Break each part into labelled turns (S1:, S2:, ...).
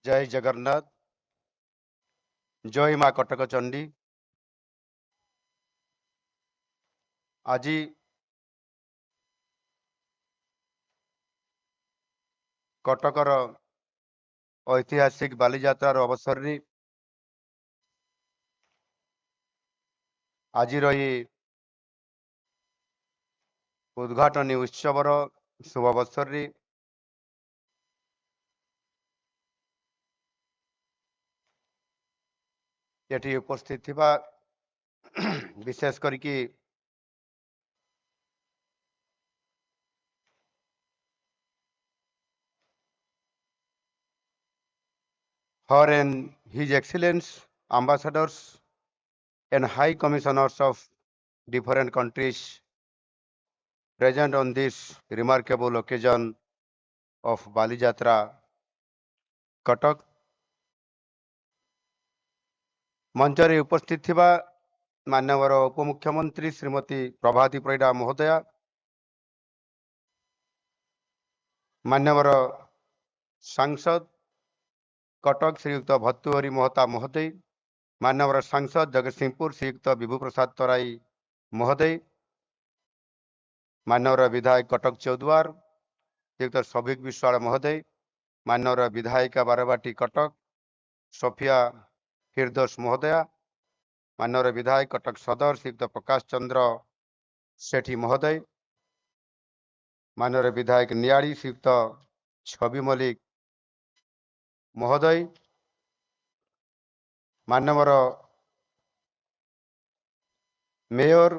S1: ଜୟ ଜଗନ୍ନାଥ, ଜୟ ମା କଟକ ଚଣ୍ଡୀ। ଆଜି କଟକର ଐତିହାସିକ ବାଲିଯାତ୍ରାର ଅବସରରେ ଆଜିର ଏହି ଉଦ୍ଘାଟନୀ ଉତ୍ସବର ଶୁଭ ଅବସରରେ ଏଠି ଉପସ୍ଥିତ ଥିବା ବିଶେଷ କରିକି Her and His Excellence ambassadors and high commissioners of different countries present on this remarkable occasion of Balijatra Cuttack. ମଞ୍ଚରେ ଉପସ୍ଥିତ ଥିବା ମାନ୍ୟବର ଉପମୁଖ୍ୟମନ୍ତ୍ରୀ ଶ୍ରୀମତୀ ପ୍ରଭାତୀ ପରିଡ଼ା ମହୋଦୟା, ମାନ୍ୟବର ସାଂସଦ କଟକ ଶ୍ରୀଯୁକ୍ତ ଭର୍ତ୍ତୃହରି ମହତାବ ମହୋଦୟ, ମାନ୍ୟବର ସାଂସଦ ଜଗତସିଂହପୁର ଶ୍ରୀଯୁକ୍ତ ବିଭୁ ପ୍ରସାଦ ତରାଇ ମହୋଦୟ, ମାନ୍ୟବର ବିଧାୟକ କଟକ ଚୌଦ୍ୱାର ଶ୍ରୀଯୁକ୍ତ ସୌଭିକ ବିଶ୍ୱାଳ ମହୋଦୟ, ମାନ୍ୟବର ବିଧାୟିକା ବାରବାଟୀ କଟକ ସୋଫିଆ ଫିରଦୋସ ମହୋଦୟା, ମାନ୍ୟବର ବିଧାୟକ କଟକ ସଦର ଶ୍ରୀଯୁକ୍ତ ପ୍ରକାଶ ଚନ୍ଦ୍ର ସେଠୀ ମହୋଦୟ, ମାନ୍ୟବର ବିଧାୟକ ନିଆଳି ଶ୍ରୀଯୁକ୍ତ ଛବି ମଲ୍ଲିକ ମହୋଦୟ, ମାନ୍ୟବର ମେୟର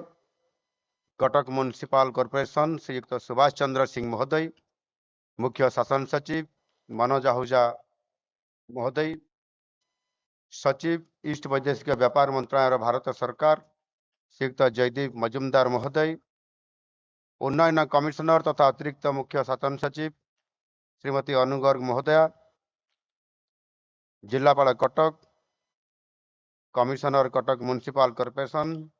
S1: କଟକ ମ୍ୟୁନିସିପାଲ କର୍ପୋରେସନ ଶ୍ରୀଯୁକ୍ତ ସୁଭାଷ ଚନ୍ଦ୍ର ସିଂ ମହୋଦୟ, ମୁଖ୍ୟ ଶାସନ ସଚିବ ମନୋଜ ଆହୁଜା ମହୋଦୟ, ସଚିବ ଇଷ୍ଟ ବୈଦେଶିକ ବ୍ୟାପାର ମନ୍ତ୍ରଣାଳୟର ଭାରତ ସରକାର ଶ୍ରୀଯୁକ୍ତ ଜୟଦୀପ ମଜୁମଦାର ମହୋଦୟ, ଉନ୍ନୟନ କମିଶନର ତଥା ଅତିରିକ୍ତ ମୁଖ୍ୟ ଶାସନ ସଚିବ ଶ୍ରୀମତୀ ଅନୁ ଗର୍ଗ ମହୋଦୟା, ଜିଲ୍ଲାପାଳ Cuttack, commissioner Cuttack municipal corporation,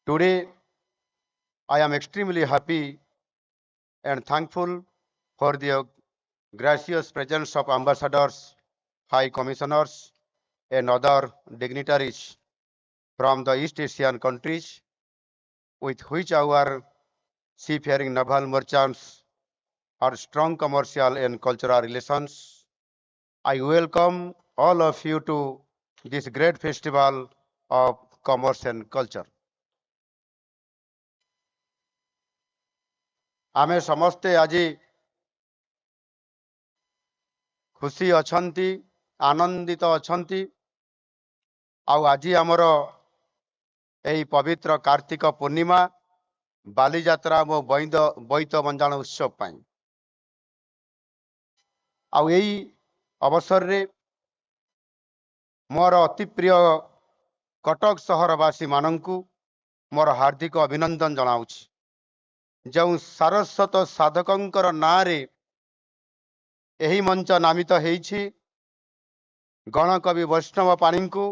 S1: Today, I am extremely happy and thankful for the gracious presence of ambassadors, high commissioners, and other dignitaries from the East Asian countries with which our seafaring naval merchants are strong commercial and cultural relations. I welcome all of you to this great festival of commerce and culture. ଆମେ ସମସ୍ତେ ଆଜି ଖୁସି ଅଛନ୍ତି, ଆନନ୍ଦିତ ଅଛନ୍ତି। ଆଉ ଆଜି ଆମର ଏହି ପବିତ୍ର କାର୍ତ୍ତିକ ପୂର୍ଣ୍ଣିମା ବାଲିଯାତ୍ରା ଓ ବୋଇତ ବନ୍ଦାଣ ଉତ୍ସବ ପାଇଁ, ଆଉ ଏଇ ଅବସରରେ ମୋର ଅତି ପ୍ରିୟ କଟକ ସହରବାସୀମାନଙ୍କୁ ମୋର ହାର୍ଦ୍ଦିକ ଅଭିନନ୍ଦନ ଜଣାଉଛି। ଯେଉଁ ସାରସ୍ୱତ ସାଧକଙ୍କର ନାଁରେ ଏହି ମଞ୍ଚ ନାମିତ ହେଇଛି, ଗଣକବି ବୈଷ୍ଣବ ପାଣିଙ୍କୁ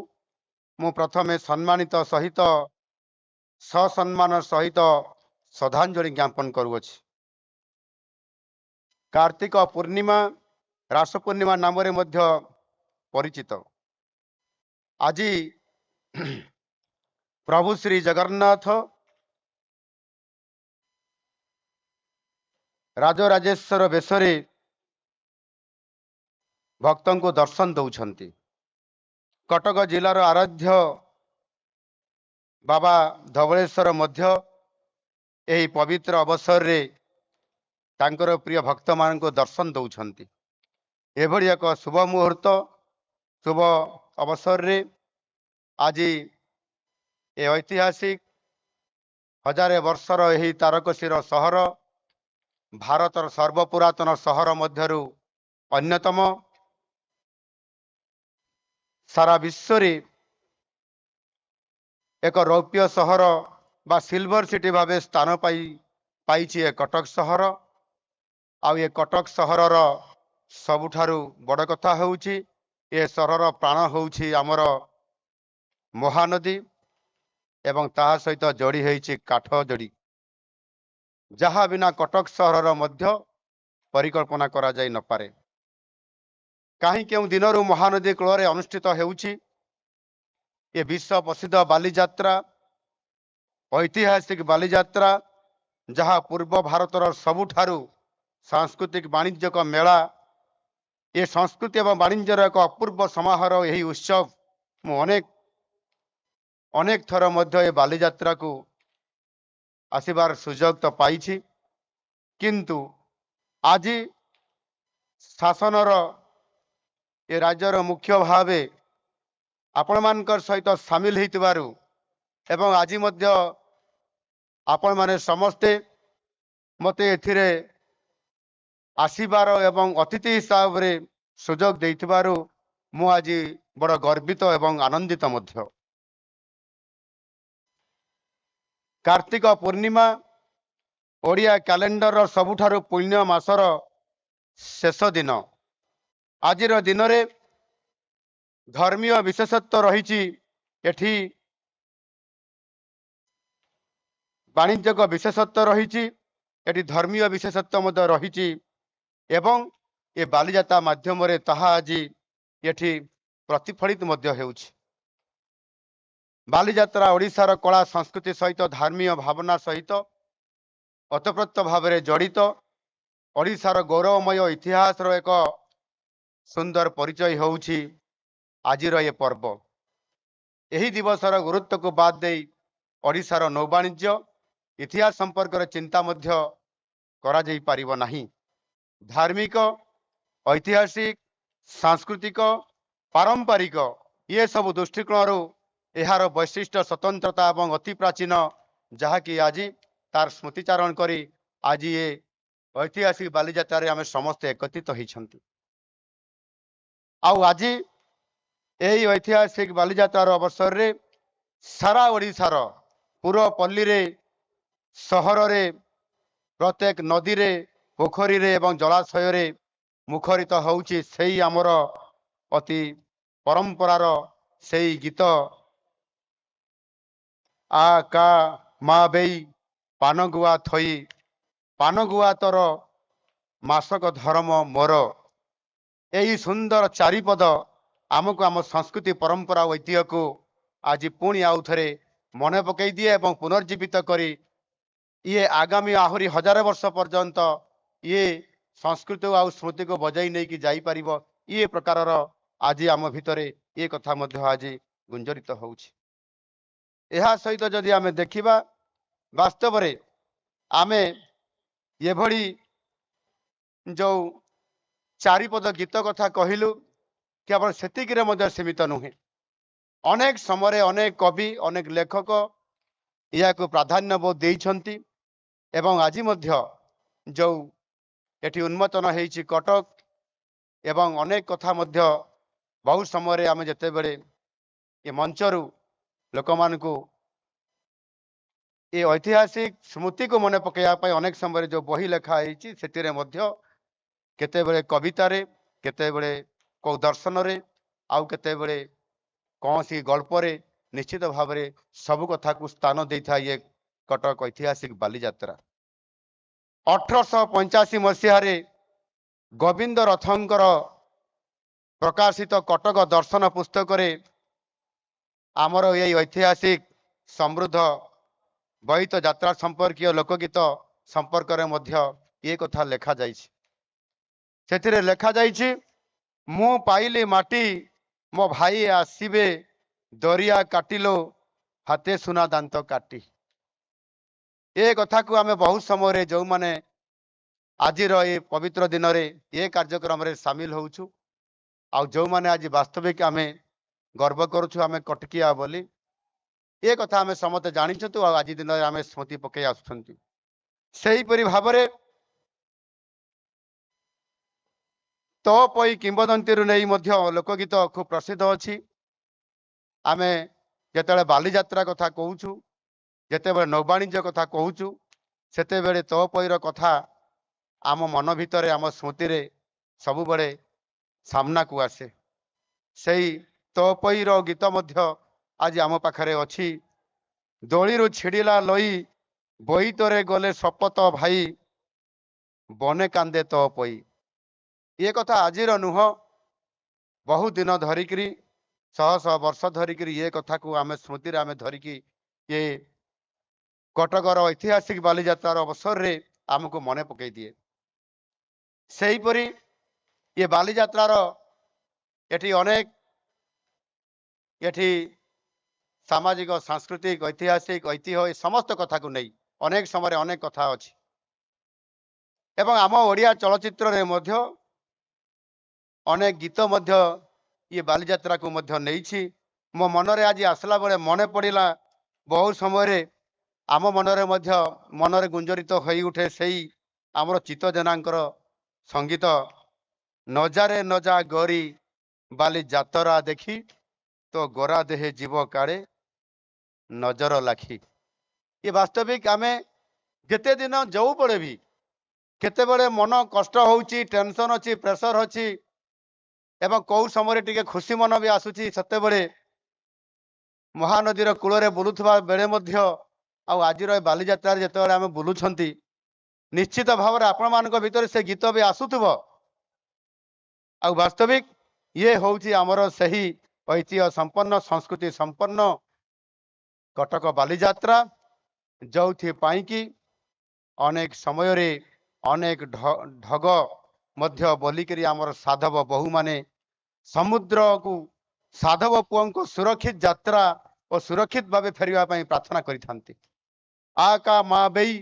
S1: ମୁଁ ପ୍ରଥମେ ସମ୍ମାନିତ ସହିତ ସସମ୍ମାନ ସହିତ ଶ୍ରଦ୍ଧାଞ୍ଜଳି ଜ୍ଞାପନ କରୁଅଛି। କାର୍ତ୍ତିକ ପୂର୍ଣ୍ଣିମା ରାସ ପୂର୍ଣ୍ଣିମା ନାମରେ ମଧ୍ୟ ପରିଚିତ। ଆଜି ପ୍ରଭୁ ଶ୍ରୀ ଜଗନ୍ନାଥ ରାଜରାଜେଶ୍ୱର ବେଶରେ ଭକ୍ତଙ୍କୁ ଦର୍ଶନ ଦେଉଛନ୍ତି। କଟକ ଜିଲ୍ଲାର ଆରାଧ୍ୟ ବାବା ଧବଳେଶ୍ୱର ମଧ୍ୟ ଏହି ପବିତ୍ର ଅବସରରେ ତାଙ୍କର ପ୍ରିୟ ଭକ୍ତମାନଙ୍କୁ ଦର୍ଶନ ଦେଉଛନ୍ତି। ଏଭଳି ଏକ ଶୁଭ ମୁହୂର୍ତ୍ତ, ଶୁଭ ଅବସରରେ ଆଜି ଏ ଐତିହାସିକ ହଜାରେ ବର୍ଷର ଏହି ତାରକସିର ସହର, ଭାରତର ସର୍ବପୁରାତନ ସହର ମଧ୍ୟରୁ ଅନ୍ୟତମ, ସାରା ବିଶ୍ୱରେ ଏକ ରୌପ୍ୟ ସହର ବା ସିଲଭର ସିଟି ଭାବେ ସ୍ଥାନ ପାଇଛି ଏ କଟକ ସହର। ଆଉ ଏ କଟକ ସହରର ସବୁଠାରୁ ବଡ଼ କଥା ହେଉଛି ଏ ସହରର ପ୍ରାଣ ହେଉଛି ଆମର ମହାନଦୀ। ଏବଂ ତାହା ସହିତ ଯୋଡ଼ି ହେଇଛି କାଠ ଯୋଡ଼ି, ଯାହା ବିନା କଟକ ସହରର ମଧ୍ୟ ପରିକଳ୍ପନା କରାଯାଇ ନପାରେ। କାହିଁ କେଉଁ ଦିନରୁ ମହାନଦୀ କୂଳରେ ଅନୁଷ୍ଠିତ ହେଉଛି ଏ ବିଶ୍ୱ ପ୍ରସିଦ୍ଧ ବାଲିଯାତ୍ରା, ଐତିହାସିକ ବାଲିଯାତ୍ରା, ଯାହା ପୂର୍ବ ଭାରତର ସବୁଠାରୁ ସାଂସ୍କୃତିକ ବାଣିଜ୍ୟିକ ମେଳା। ଏ ସଂସ୍କୃତି ଏବଂ ବାଣିଜ୍ୟର ଏକ ଅପୂର୍ବ ସମାହାର ଏହି ଉତ୍ସବ। ମୁଁ ଅନେକ ଅନେକ ଥର ମଧ୍ୟ ଏ ବାଲିଯାତ୍ରାକୁ ଆସିବାର ସୁଯୋଗ ତ ପାଇଛି, କିନ୍ତୁ ଆଜି ଶାସନର ଏ ରାଜ୍ୟର ମୁଖ୍ୟ ଭାବେ ଆପଣମାନଙ୍କର ସହିତ ସାମିଲ ହେଇଥିବାରୁ ଏବଂ ଆଜି ମଧ୍ୟ ଆପଣମାନେ ସମସ୍ତେ ମୋତେ ଏଥିରେ ଆସିବାର ଏବଂ ଅତିଥି ହିସାବରେ ସୁଯୋଗ ଦେଇଥିବାରୁ ମୁଁ ଆଜି ବଡ଼ ଗର୍ବିତ ଏବଂ ଆନନ୍ଦିତ ମଧ୍ୟ। କାର୍ତ୍ତିକ ପୂର୍ଣ୍ଣିମା ଓଡ଼ିଆ କ୍ୟାଲେଣ୍ଡରର ସବୁଠାରୁ ପୁଣ୍ୟ ମାସର ଶେଷ ଦିନ। ଆଜିର ଦିନରେ ଧର୍ମୀୟ ବିଶେଷତ୍ୱ ରହିଛି, ଏଠି ବାଣିଜ୍ୟିକ ବିଶେଷତ୍ୱ ରହିଛି, ଏଠି ଧର୍ମୀୟ ବିଶେଷତ୍ୱ ମଧ୍ୟ ରହିଛି ଏବଂ ଏ ବାଲିଯାତ୍ରା ମାଧ୍ୟମରେ ତାହା ଆଜି ଏଠି ପ୍ରତିଫଳିତ ମଧ୍ୟ ହେଉଛି। ବାଲିଯାତ୍ରା ଓଡ଼ିଶାର କଳା ସଂସ୍କୃତି ସହିତ ଧର୍ମୀୟ ଭାବନା ସହିତ ଓତପ୍ରୋତ ଭାବରେ ଜଡ଼ିତ। ଓଡ଼ିଶାର ଗୌରବମୟ ଇତିହାସର ଏକ ସୁନ୍ଦର ପରିଚୟ ହେଉଛି ଆଜିର ଏ ପର୍ବ। ଏହି ଦିବସର ଗୁରୁତ୍ୱକୁ ବାଦ ଦେଇ ଓଡ଼ିଶାର ନୌବାଣିଜ୍ୟ ଇତିହାସ ସମ୍ପର୍କରେ ଚିନ୍ତା ମଧ୍ୟ କରାଯାଇପାରିବ ନାହିଁ। ଧାର୍ମିକ, ଐତିହାସିକ, ସାଂସ୍କୃତିକ, ପାରମ୍ପରିକ ଇଏ ସବୁ ଦୃଷ୍ଟିକୋଣରୁ ଏହାର ବୈଶିଷ୍ଟ୍ୟ, ସ୍ୱତନ୍ତ୍ରତା ଏବଂ ଅତି ପ୍ରାଚୀନ, ଯାହାକି ଆଜି ତାର ସ୍ମୃତିଚାରଣ କରି ଆଜି ଏ ଐତିହାସିକ ବାଲିଯାତ୍ରାରେ ଆମେ ସମସ୍ତେ ଏକତ୍ରିତ ହେଇଛନ୍ତି। ଆଉ ଆଜି ଏହି ଐତିହାସିକ ବାଲିଯାତ୍ରାର ଅବସରରେ ସାରା ଓଡ଼ିଶାର ପୁରପଲ୍ଲୀରେ, ସହରରେ, ପ୍ରତ୍ୟେକ ନଦୀରେ, ପୋଖରୀରେ ଏବଂ ଜଳାଶୟରେ ମୁଖରିତ ହେଉଛି ସେଇ ଆମର ଅତି ପରମ୍ପରାର ସେଇ ଗୀତ, ଆ କା ମା ବେଇ ପାନଗୁଆ ଥଇ, ପାନଗୁଆ ତୋର ମାସକ ଧର୍ମ ମୋର। ଏହି ସୁନ୍ଦର ଚାରିପଦ ଆମକୁ ଆମ ସଂସ୍କୃତି, ପରମ୍ପରା ଓ ଐତିହ୍ୟକୁ ଆଜି ପୁଣି ଆଉ ଥରେ ମନେ ପକାଇ ଦିଏ ଏବଂ ପୁନର୍ଜୀବିତ କରି ଇଏ ଆଗାମୀ ଆହୁରି ହଜାରେ ବର୍ଷ ପର୍ଯ୍ୟନ୍ତ ଇଏ ସଂସ୍କୃତି ଆଉ ସ୍ମୃତିକୁ ବଜାଇ ନେଇକି ଯାଇପାରିବ। ଇଏ ପ୍ରକାରର ଆଜି ଆମ ଭିତରେ ଏ କଥା ମଧ୍ୟ ଆଜି ଗୁଞ୍ଜରିତ ହେଉଛି। ଏହା ସହିତ ଯଦି ଆମେ ଦେଖିବା, ବାସ୍ତବରେ ଆମେ ଏଭଳି ଯେଉଁ ଚାରିପଦ ଗୀତ କଥା କହିଲୁ, କେବଳ ସେତିକିରେ ମଧ୍ୟ ସୀମିତ ନୁହେଁ। ଅନେକ ସମୟରେ ଅନେକ କବି, ଅନେକ ଲେଖକ ଏହାକୁ ପ୍ରାଧାନ୍ୟ ବହୁତ ଦେଇଛନ୍ତି ଏବଂ ଆଜି ମଧ୍ୟ ଯେଉଁ ଏଠି ଉନ୍ମୋଚନ ହେଇଛି କଟକ ଏବଂ ଅନେକ କଥା ମଧ୍ୟ ବହୁ ସମୟରେ ଆମେ ଯେତେବେଳେ ଏ ମଞ୍ଚରୁ ଲୋକମାନଙ୍କୁ ଏ ଐତିହାସିକ ସ୍ମୃତିକୁ ମନେ ପକାଇବା ପାଇଁ ଅନେକ ସମୟରେ ଯେଉଁ ବହି ଲେଖା ହେଇଛି, ସେଥିରେ ମଧ୍ୟ କେତେବେଳେ କବିତାରେ, କେତେବେଳେ କେଉଁ ଦର୍ଶନରେ, ଆଉ କେତେବେଳେ କୌଣସି ଗଳ୍ପରେ ନିଶ୍ଚିତ ଭାବରେ ସବୁ କଥାକୁ ସ୍ଥାନ ଦେଇଥାଏ ଏ କଟକ ଐତିହାସିକ ବାଲିଯାତ୍ରା। 1885 ମସିହାରେ ଗୋବିନ୍ଦ ରଥଙ୍କର ପ୍ରକାଶିତ କଟକ ଦର୍ଶନ ପୁସ୍ତକରେ ଆମର ଏଇ ଐତିହାସିକ ସମୃଦ୍ଧ ବୋଇତ ଯାତ୍ରା ସମ୍ପର୍କୀୟ ଲୋକଗୀତ ସମ୍ପର୍କରେ ମଧ୍ୟ ଏ କଥା ଲେଖାଯାଇଛି। ସେଥିରେ ଲେଖାଯାଇଛି, ମୁଁ ପାଇଲି ମାଟି ମୋ ଭାଇ ଆସିବେ, ଦରିଆ କାଟିଲୋ ହାତେ ସୁନା ଦାନ୍ତ କାଟି। ଏ କଥାକୁ ଆମେ ବହୁତ ସମୟରେ ଯେଉଁମାନେ ଆଜିର ଏ ପବିତ୍ର ଦିନରେ ଏ କାର୍ଯ୍ୟକ୍ରମରେ ସାମିଲ ହେଉଛୁ ଆଉ ଯେଉଁମାନେ ଆଜି ବାସ୍ତବିକ ଆମେ ଗର୍ବ କରୁଛୁ ଆମେ କଟକିଆ ବୋଲି, ଏ କଥା ଆମେ ସମସ୍ତେ ଜାଣିଛନ୍ତି ଆଉ ଆଜି ଦିନରେ ଆମେ ସ୍ମୃତି ପକାଇ ଆସୁଛନ୍ତି। ସେହିପରି ଭାବରେ ତପୋଇ କିମ୍ବଦନ୍ତୀରୁ ନେଇ ମଧ୍ୟ ଲୋକଗୀତ ଖୁବ୍ ପ୍ରସିଦ୍ଧ ଅଛି। ଆମେ ଯେତେବେଳେ ବାଲିଯାତ୍ରା କଥା କହୁଛୁ, ଯେତେବେଳେ ନୌବାଣିଜ୍ୟ କଥା କହୁଛୁ, ସେତେବେଳେ ତପୋଇର କଥା ଆମ ମନ ଭିତରେ, ଆମ ସ୍ମୃତିରେ ସବୁବେଳେ ସାମ୍ନାକୁ ଆସେ। ସେଇ ତପୋଇର ଗୀତ ମଧ୍ୟ ଆଜି ଆମ ପାଖରେ ଅଛି। ଦୋଳିରୁ ଛିଡ଼ିଲା ଲଇ, ବୋଇତରେ ଗଲେ ସପତ ଭାଇ, ବନେ କାନ୍ଦେ ତ ପଇ। ଇଏ କଥା ଆଜିର ନୁହଁ, ବହୁ ଦିନ ଧରିକିରି, ଶହ ଶହ ବର୍ଷ ଧରିକିରି ଇଏ କଥାକୁ ଆମେ ସ୍ମୃତିରେ ଆମେ ଧରିକି ଇଏ କଟକର ଐତିହାସିକ ବାଲିଯାତ୍ରାର ଅବସରରେ ଆମକୁ ମନେ ପକାଇ ଦିଏ। ସେହିପରି ଇଏ ବାଲିଯାତ୍ରାର ଏଠି ଅନେକ ଏଠି ସାମାଜିକ, ସାଂସ୍କୃତିକ, ଐତିହାସିକ, ଐତିହ୍ୟ ଏ ସମସ୍ତ କଥାକୁ ନେଇ ଅନେକ ସମୟରେ ଅନେକ କଥା ଅଛି ଏବଂ ଆମ ଓଡ଼ିଆ ଚଳଚ୍ଚିତ୍ରରେ ମଧ୍ୟ ଅନେକ ଗୀତ ମଧ୍ୟ ଇଏ ବାଲିଯାତ୍ରାକୁ ମଧ୍ୟ ନେଇଛି। ମୋ ମନରେ ଆଜି ଆସିଲା ବେଳେ ମନେ ପଡ଼ିଲା, ବହୁ ସମୟରେ ଆମ ମନରେ ମଧ୍ୟ ମନରେ ଗୁଞ୍ଜରିତ ହୋଇ ଉଠେ ସେଇ ଆମର ଚିତ୍ତ ଜେନାଙ୍କର ସଙ୍ଗୀତ, ନଜାରେ ନଜା ଗରି ବାଲି ଯାତରା ଦେଖି, ତୋ ଗୋରା ଦେହେ ଯିବ କାଳେ ନଜର ଲାଖି। ଇଏ ବାସ୍ତବିକ ଆମେ ଯେତେ ଦିନ ଯେଉଁବେଳେ ବି କେତେବେଳେ ମନ କଷ୍ଟ ହେଉଛି, ଟେନସନ୍ ଅଛି, ପ୍ରେସର ଅଛି ଏବଂ କେଉଁ ସମୟରେ ଟିକେ ଖୁସି ମନ ବି ଆସୁଛି, ସେତେବେଳେ ମହାନଦୀର କୂଳରେ ବୁଲୁଥିବା ବେଳେ ମଧ୍ୟ ଆଉ ଆଜିର ଏ ବାଲିଯାତ୍ରାରେ ଯେତେବେଳେ ଆମେ ବୁଲୁଛନ୍ତି, ନିଶ୍ଚିତ ଭାବରେ ଆପଣମାନଙ୍କ ଭିତରେ ସେ ଗୀତ ବି ଆସୁଥିବ। ଆଉ ବାସ୍ତବିକ ଇଏ ହେଉଛି ଆମର ସେହି ଐତିହ୍ୟ ସମ୍ପନ୍ନ, ସଂସ୍କୃତି ସମ୍ପନ୍ନ କଟକ ବାଲିଯାତ୍ରା, ଯେଉଁଥିପାଇଁ କି ଅନେକ ସମୟରେ ଅନେକ ଢଗ ମଧ୍ୟ ବୋଲିକିରି ଆମର ସାଧବ ବୋହୂମାନେ ସମୁଦ୍ରକୁ ସାଧବ ପୁଅଙ୍କ ସୁରକ୍ଷିତ ଯାତ୍ରା ଓ ସୁରକ୍ଷିତ ଭାବେ ଫେରିବା ପାଇଁ ପ୍ରାର୍ଥନା କରିଥାନ୍ତି। ଆ କା ମା ବେଇ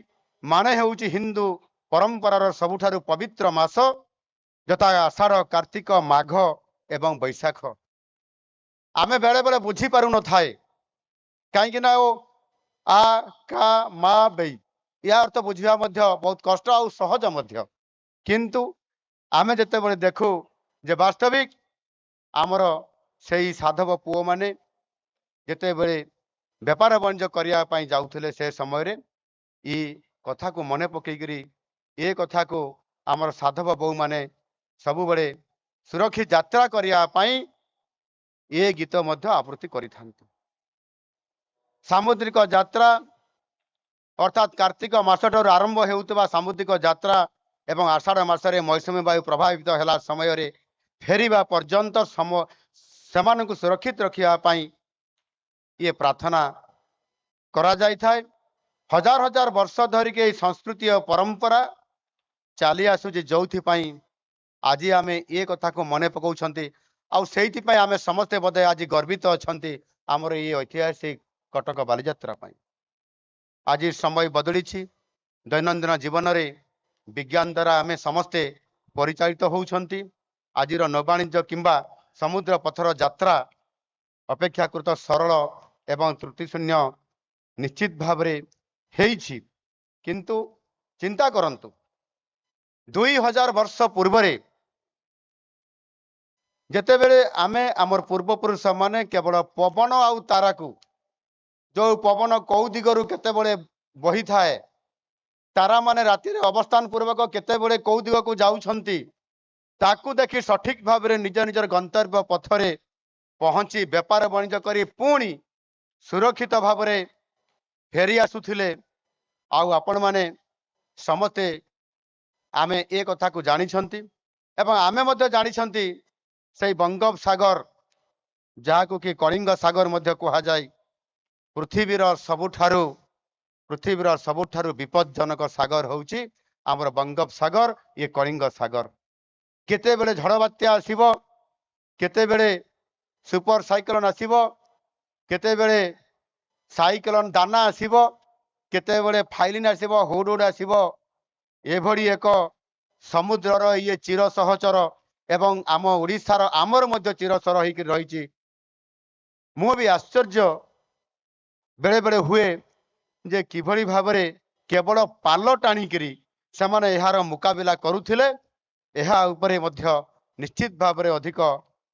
S1: ମାନେ ହେଉଛି ହିନ୍ଦୁ ପରମ୍ପରାର ସବୁଠାରୁ ପବିତ୍ର ମାସ, ଯଥା ଆଷାଢ଼, କାର୍ତ୍ତିକ, ମାଘ ଏବଂ ବୈଶାଖ। ଆମେ ବେଳେବେଳେ ବୁଝିପାରୁନଥାଏ, କାହିଁକି ନା ଓ ଆ କା ମା ବେଇ ୟା ଅର୍ଥ ବୁଝିବା ମଧ୍ୟ ବହୁତ କଷ୍ଟ ଆଉ ସହଜ ମଧ୍ୟ। କିନ୍ତୁ ଆମେ ଯେତେବେଳେ ଦେଖୁ ଯେ ବାସ୍ତବିକ ଆମର ସେଇ ସାଧବ ପୁଅମାନେ ଯେତେବେଳେ ବେପାର ବାଣିଜ୍ୟ କରିବା ପାଇଁ ଯାଉଥିଲେ, ସେ ସମୟରେ ଇ କଥାକୁ ମନେ ପକେଇକିରି ଏ କଥାକୁ ଆମର ସାଧବ ବୋହୂମାନେ ସବୁବେଳେ ସୁରକ୍ଷିତ ଯାତ୍ରା କରିବା ପାଇଁ ଏ ଗୀତ ମଧ୍ୟ ଆବୃତ୍ତି କରିଥାନ୍ତି। ସାମୁଦ୍ରିକ ଯାତ୍ରା ଅର୍ଥାତ୍ କାର୍ତ୍ତିକ ମାସଠାରୁ ଆରମ୍ଭ ହେଉଥିବା ସାମୁଦ୍ରିକ ଯାତ୍ରା ଏବଂ ଆଷାଢ଼ ମାସରେ ମୌସୁମୀ ବାୟୁ ପ୍ରଭାବିତ ହେଲା ସମୟରେ ଫେରିବା ପର୍ଯ୍ୟନ୍ତ ସେମାନଙ୍କୁ ସୁରକ୍ଷିତ ରଖିବା ପାଇଁ ଇଏ ପ୍ରାର୍ଥନା କରାଯାଇଥାଏ। ହଜାର ହଜାର ବର୍ଷ ଧରିକି ଏହି ସଂସ୍କୃତି ଓ ପରମ୍ପରା ଚାଲି ଆସୁଛି, ଯେଉଁଥିପାଇଁ ଆଜି ଆମେ ଏ କଥାକୁ ମନେ ପକାଉଛନ୍ତି। ଆଉ ସେଇଥିପାଇଁ ଆମେ ସମସ୍ତେ ବୋଧେ ଆଜି ଗର୍ବିତ ଅଛନ୍ତି ଆମର ଏଇ ଐତିହାସିକ କଟକ ବାଲିଯାତ୍ରା ପାଇଁ। ଆଜି ସମୟ ବଦଳିଛି, ଦୈନନ୍ଦିନ ଜୀବନରେ ବିଜ୍ଞାନ ଦ୍ୱାରା ଆମେ ସମସ୍ତେ ପରିଚାଳିତ ହେଉଛନ୍ତି। ଆଜିର ନୌବାଣିଜ୍ୟ କିମ୍ବା ସମୁଦ୍ର ପଥର ଯାତ୍ରା ଅପେକ୍ଷାକୃତ ସରଳ ଏବଂ ତ୍ରୁଟିଶୂନ୍ୟ ନିଶ୍ଚିତ ଭାବରେ ହେଇଛି। କିନ୍ତୁ ଚିନ୍ତା କରନ୍ତୁ, 2000 ବର୍ଷ ପୂର୍ବରେ ଯେତେବେଳେ ଆମେ ଆମର ପୂର୍ବପୁରୁଷମାନେ କେବଳ ପବନ ଆଉ ତାରାକୁ, ଯୋଉ ପବନ କୋଉ ଦିଗରୁ କେତେବେଳେ ବହିଥାଏ, ତାରାମାନେ ରାତିରେ ଅବସ୍ଥାନ ପୂର୍ବକ କେତେବେଳେ କୋଉ ଦିଗକୁ ଯାଉଛନ୍ତି, ତାକୁ ଦେଖି ସଠିକ ଭାବରେ ନିଜ ନିଜର ଗନ୍ତବ୍ୟ ପଥରେ ପହଞ୍ଚି ବେପାର ବାଣିଜ୍ୟ କରି ପୁଣି ସୁରକ୍ଷିତ ଭାବରେ ଫେରି ଆସୁଥିଲେ। ଆଉ ଆପଣମାନେ ସମସ୍ତେ ଆମେ ଏ କଥାକୁ ଜାଣିଛନ୍ତି ଏବଂ ଆମେ ମଧ୍ୟ ଜାଣିଛନ୍ତି ସେଇ ବଙ୍ଗୋପସାଗର, ଯାହାକୁ କି କଳିଙ୍ଗ ସାଗର ମଧ୍ୟ କୁହାଯାଏ, ପୃଥିବୀର ସବୁଠାରୁ ବିପଜ୍ଜନକ ସାଗର ହେଉଛି ଆମର ବଙ୍ଗୋପସାଗର, ଇଏ କଳିଙ୍ଗ ସାଗର। କେତେବେଳେ ଝଡ଼ ବାତ୍ୟା ଆସିବ, କେତେବେଳେ ସୁପର ସାଇକ୍ଲୋନ ଆସିବ, କେତେବେଳେ ସାଇକ୍ଲୋନ ଦାନା ଆସିବ, କେତେବେଳେ ଫାଇଲିନ ଆସିବ, ହୁଡ୍ ଆସିବ, ଏଭଳି ଏକ ସମୁଦ୍ରର ଇଏ ଚିର ସହଚର ଏବଂ ଆମ ଓଡ଼ିଶାର ଆମର ମଧ୍ୟ ଚିର ସର ହେଇକି ରହିଛି। ମୁଁ ବି ଆଶ୍ଚର୍ଯ୍ୟ ବେଳେବେଳେ ହୁଏ ଯେ କିଭଳି ଭାବରେ କେବଳ ପାଲ ଟାଣିକିରି ସେମାନେ ଏହାର ମୁକାବିଲା କରୁଥିଲେ। ଏହା ଉପରେ ମଧ୍ୟ ନିଶ୍ଚିତ ଭାବରେ ଅଧିକ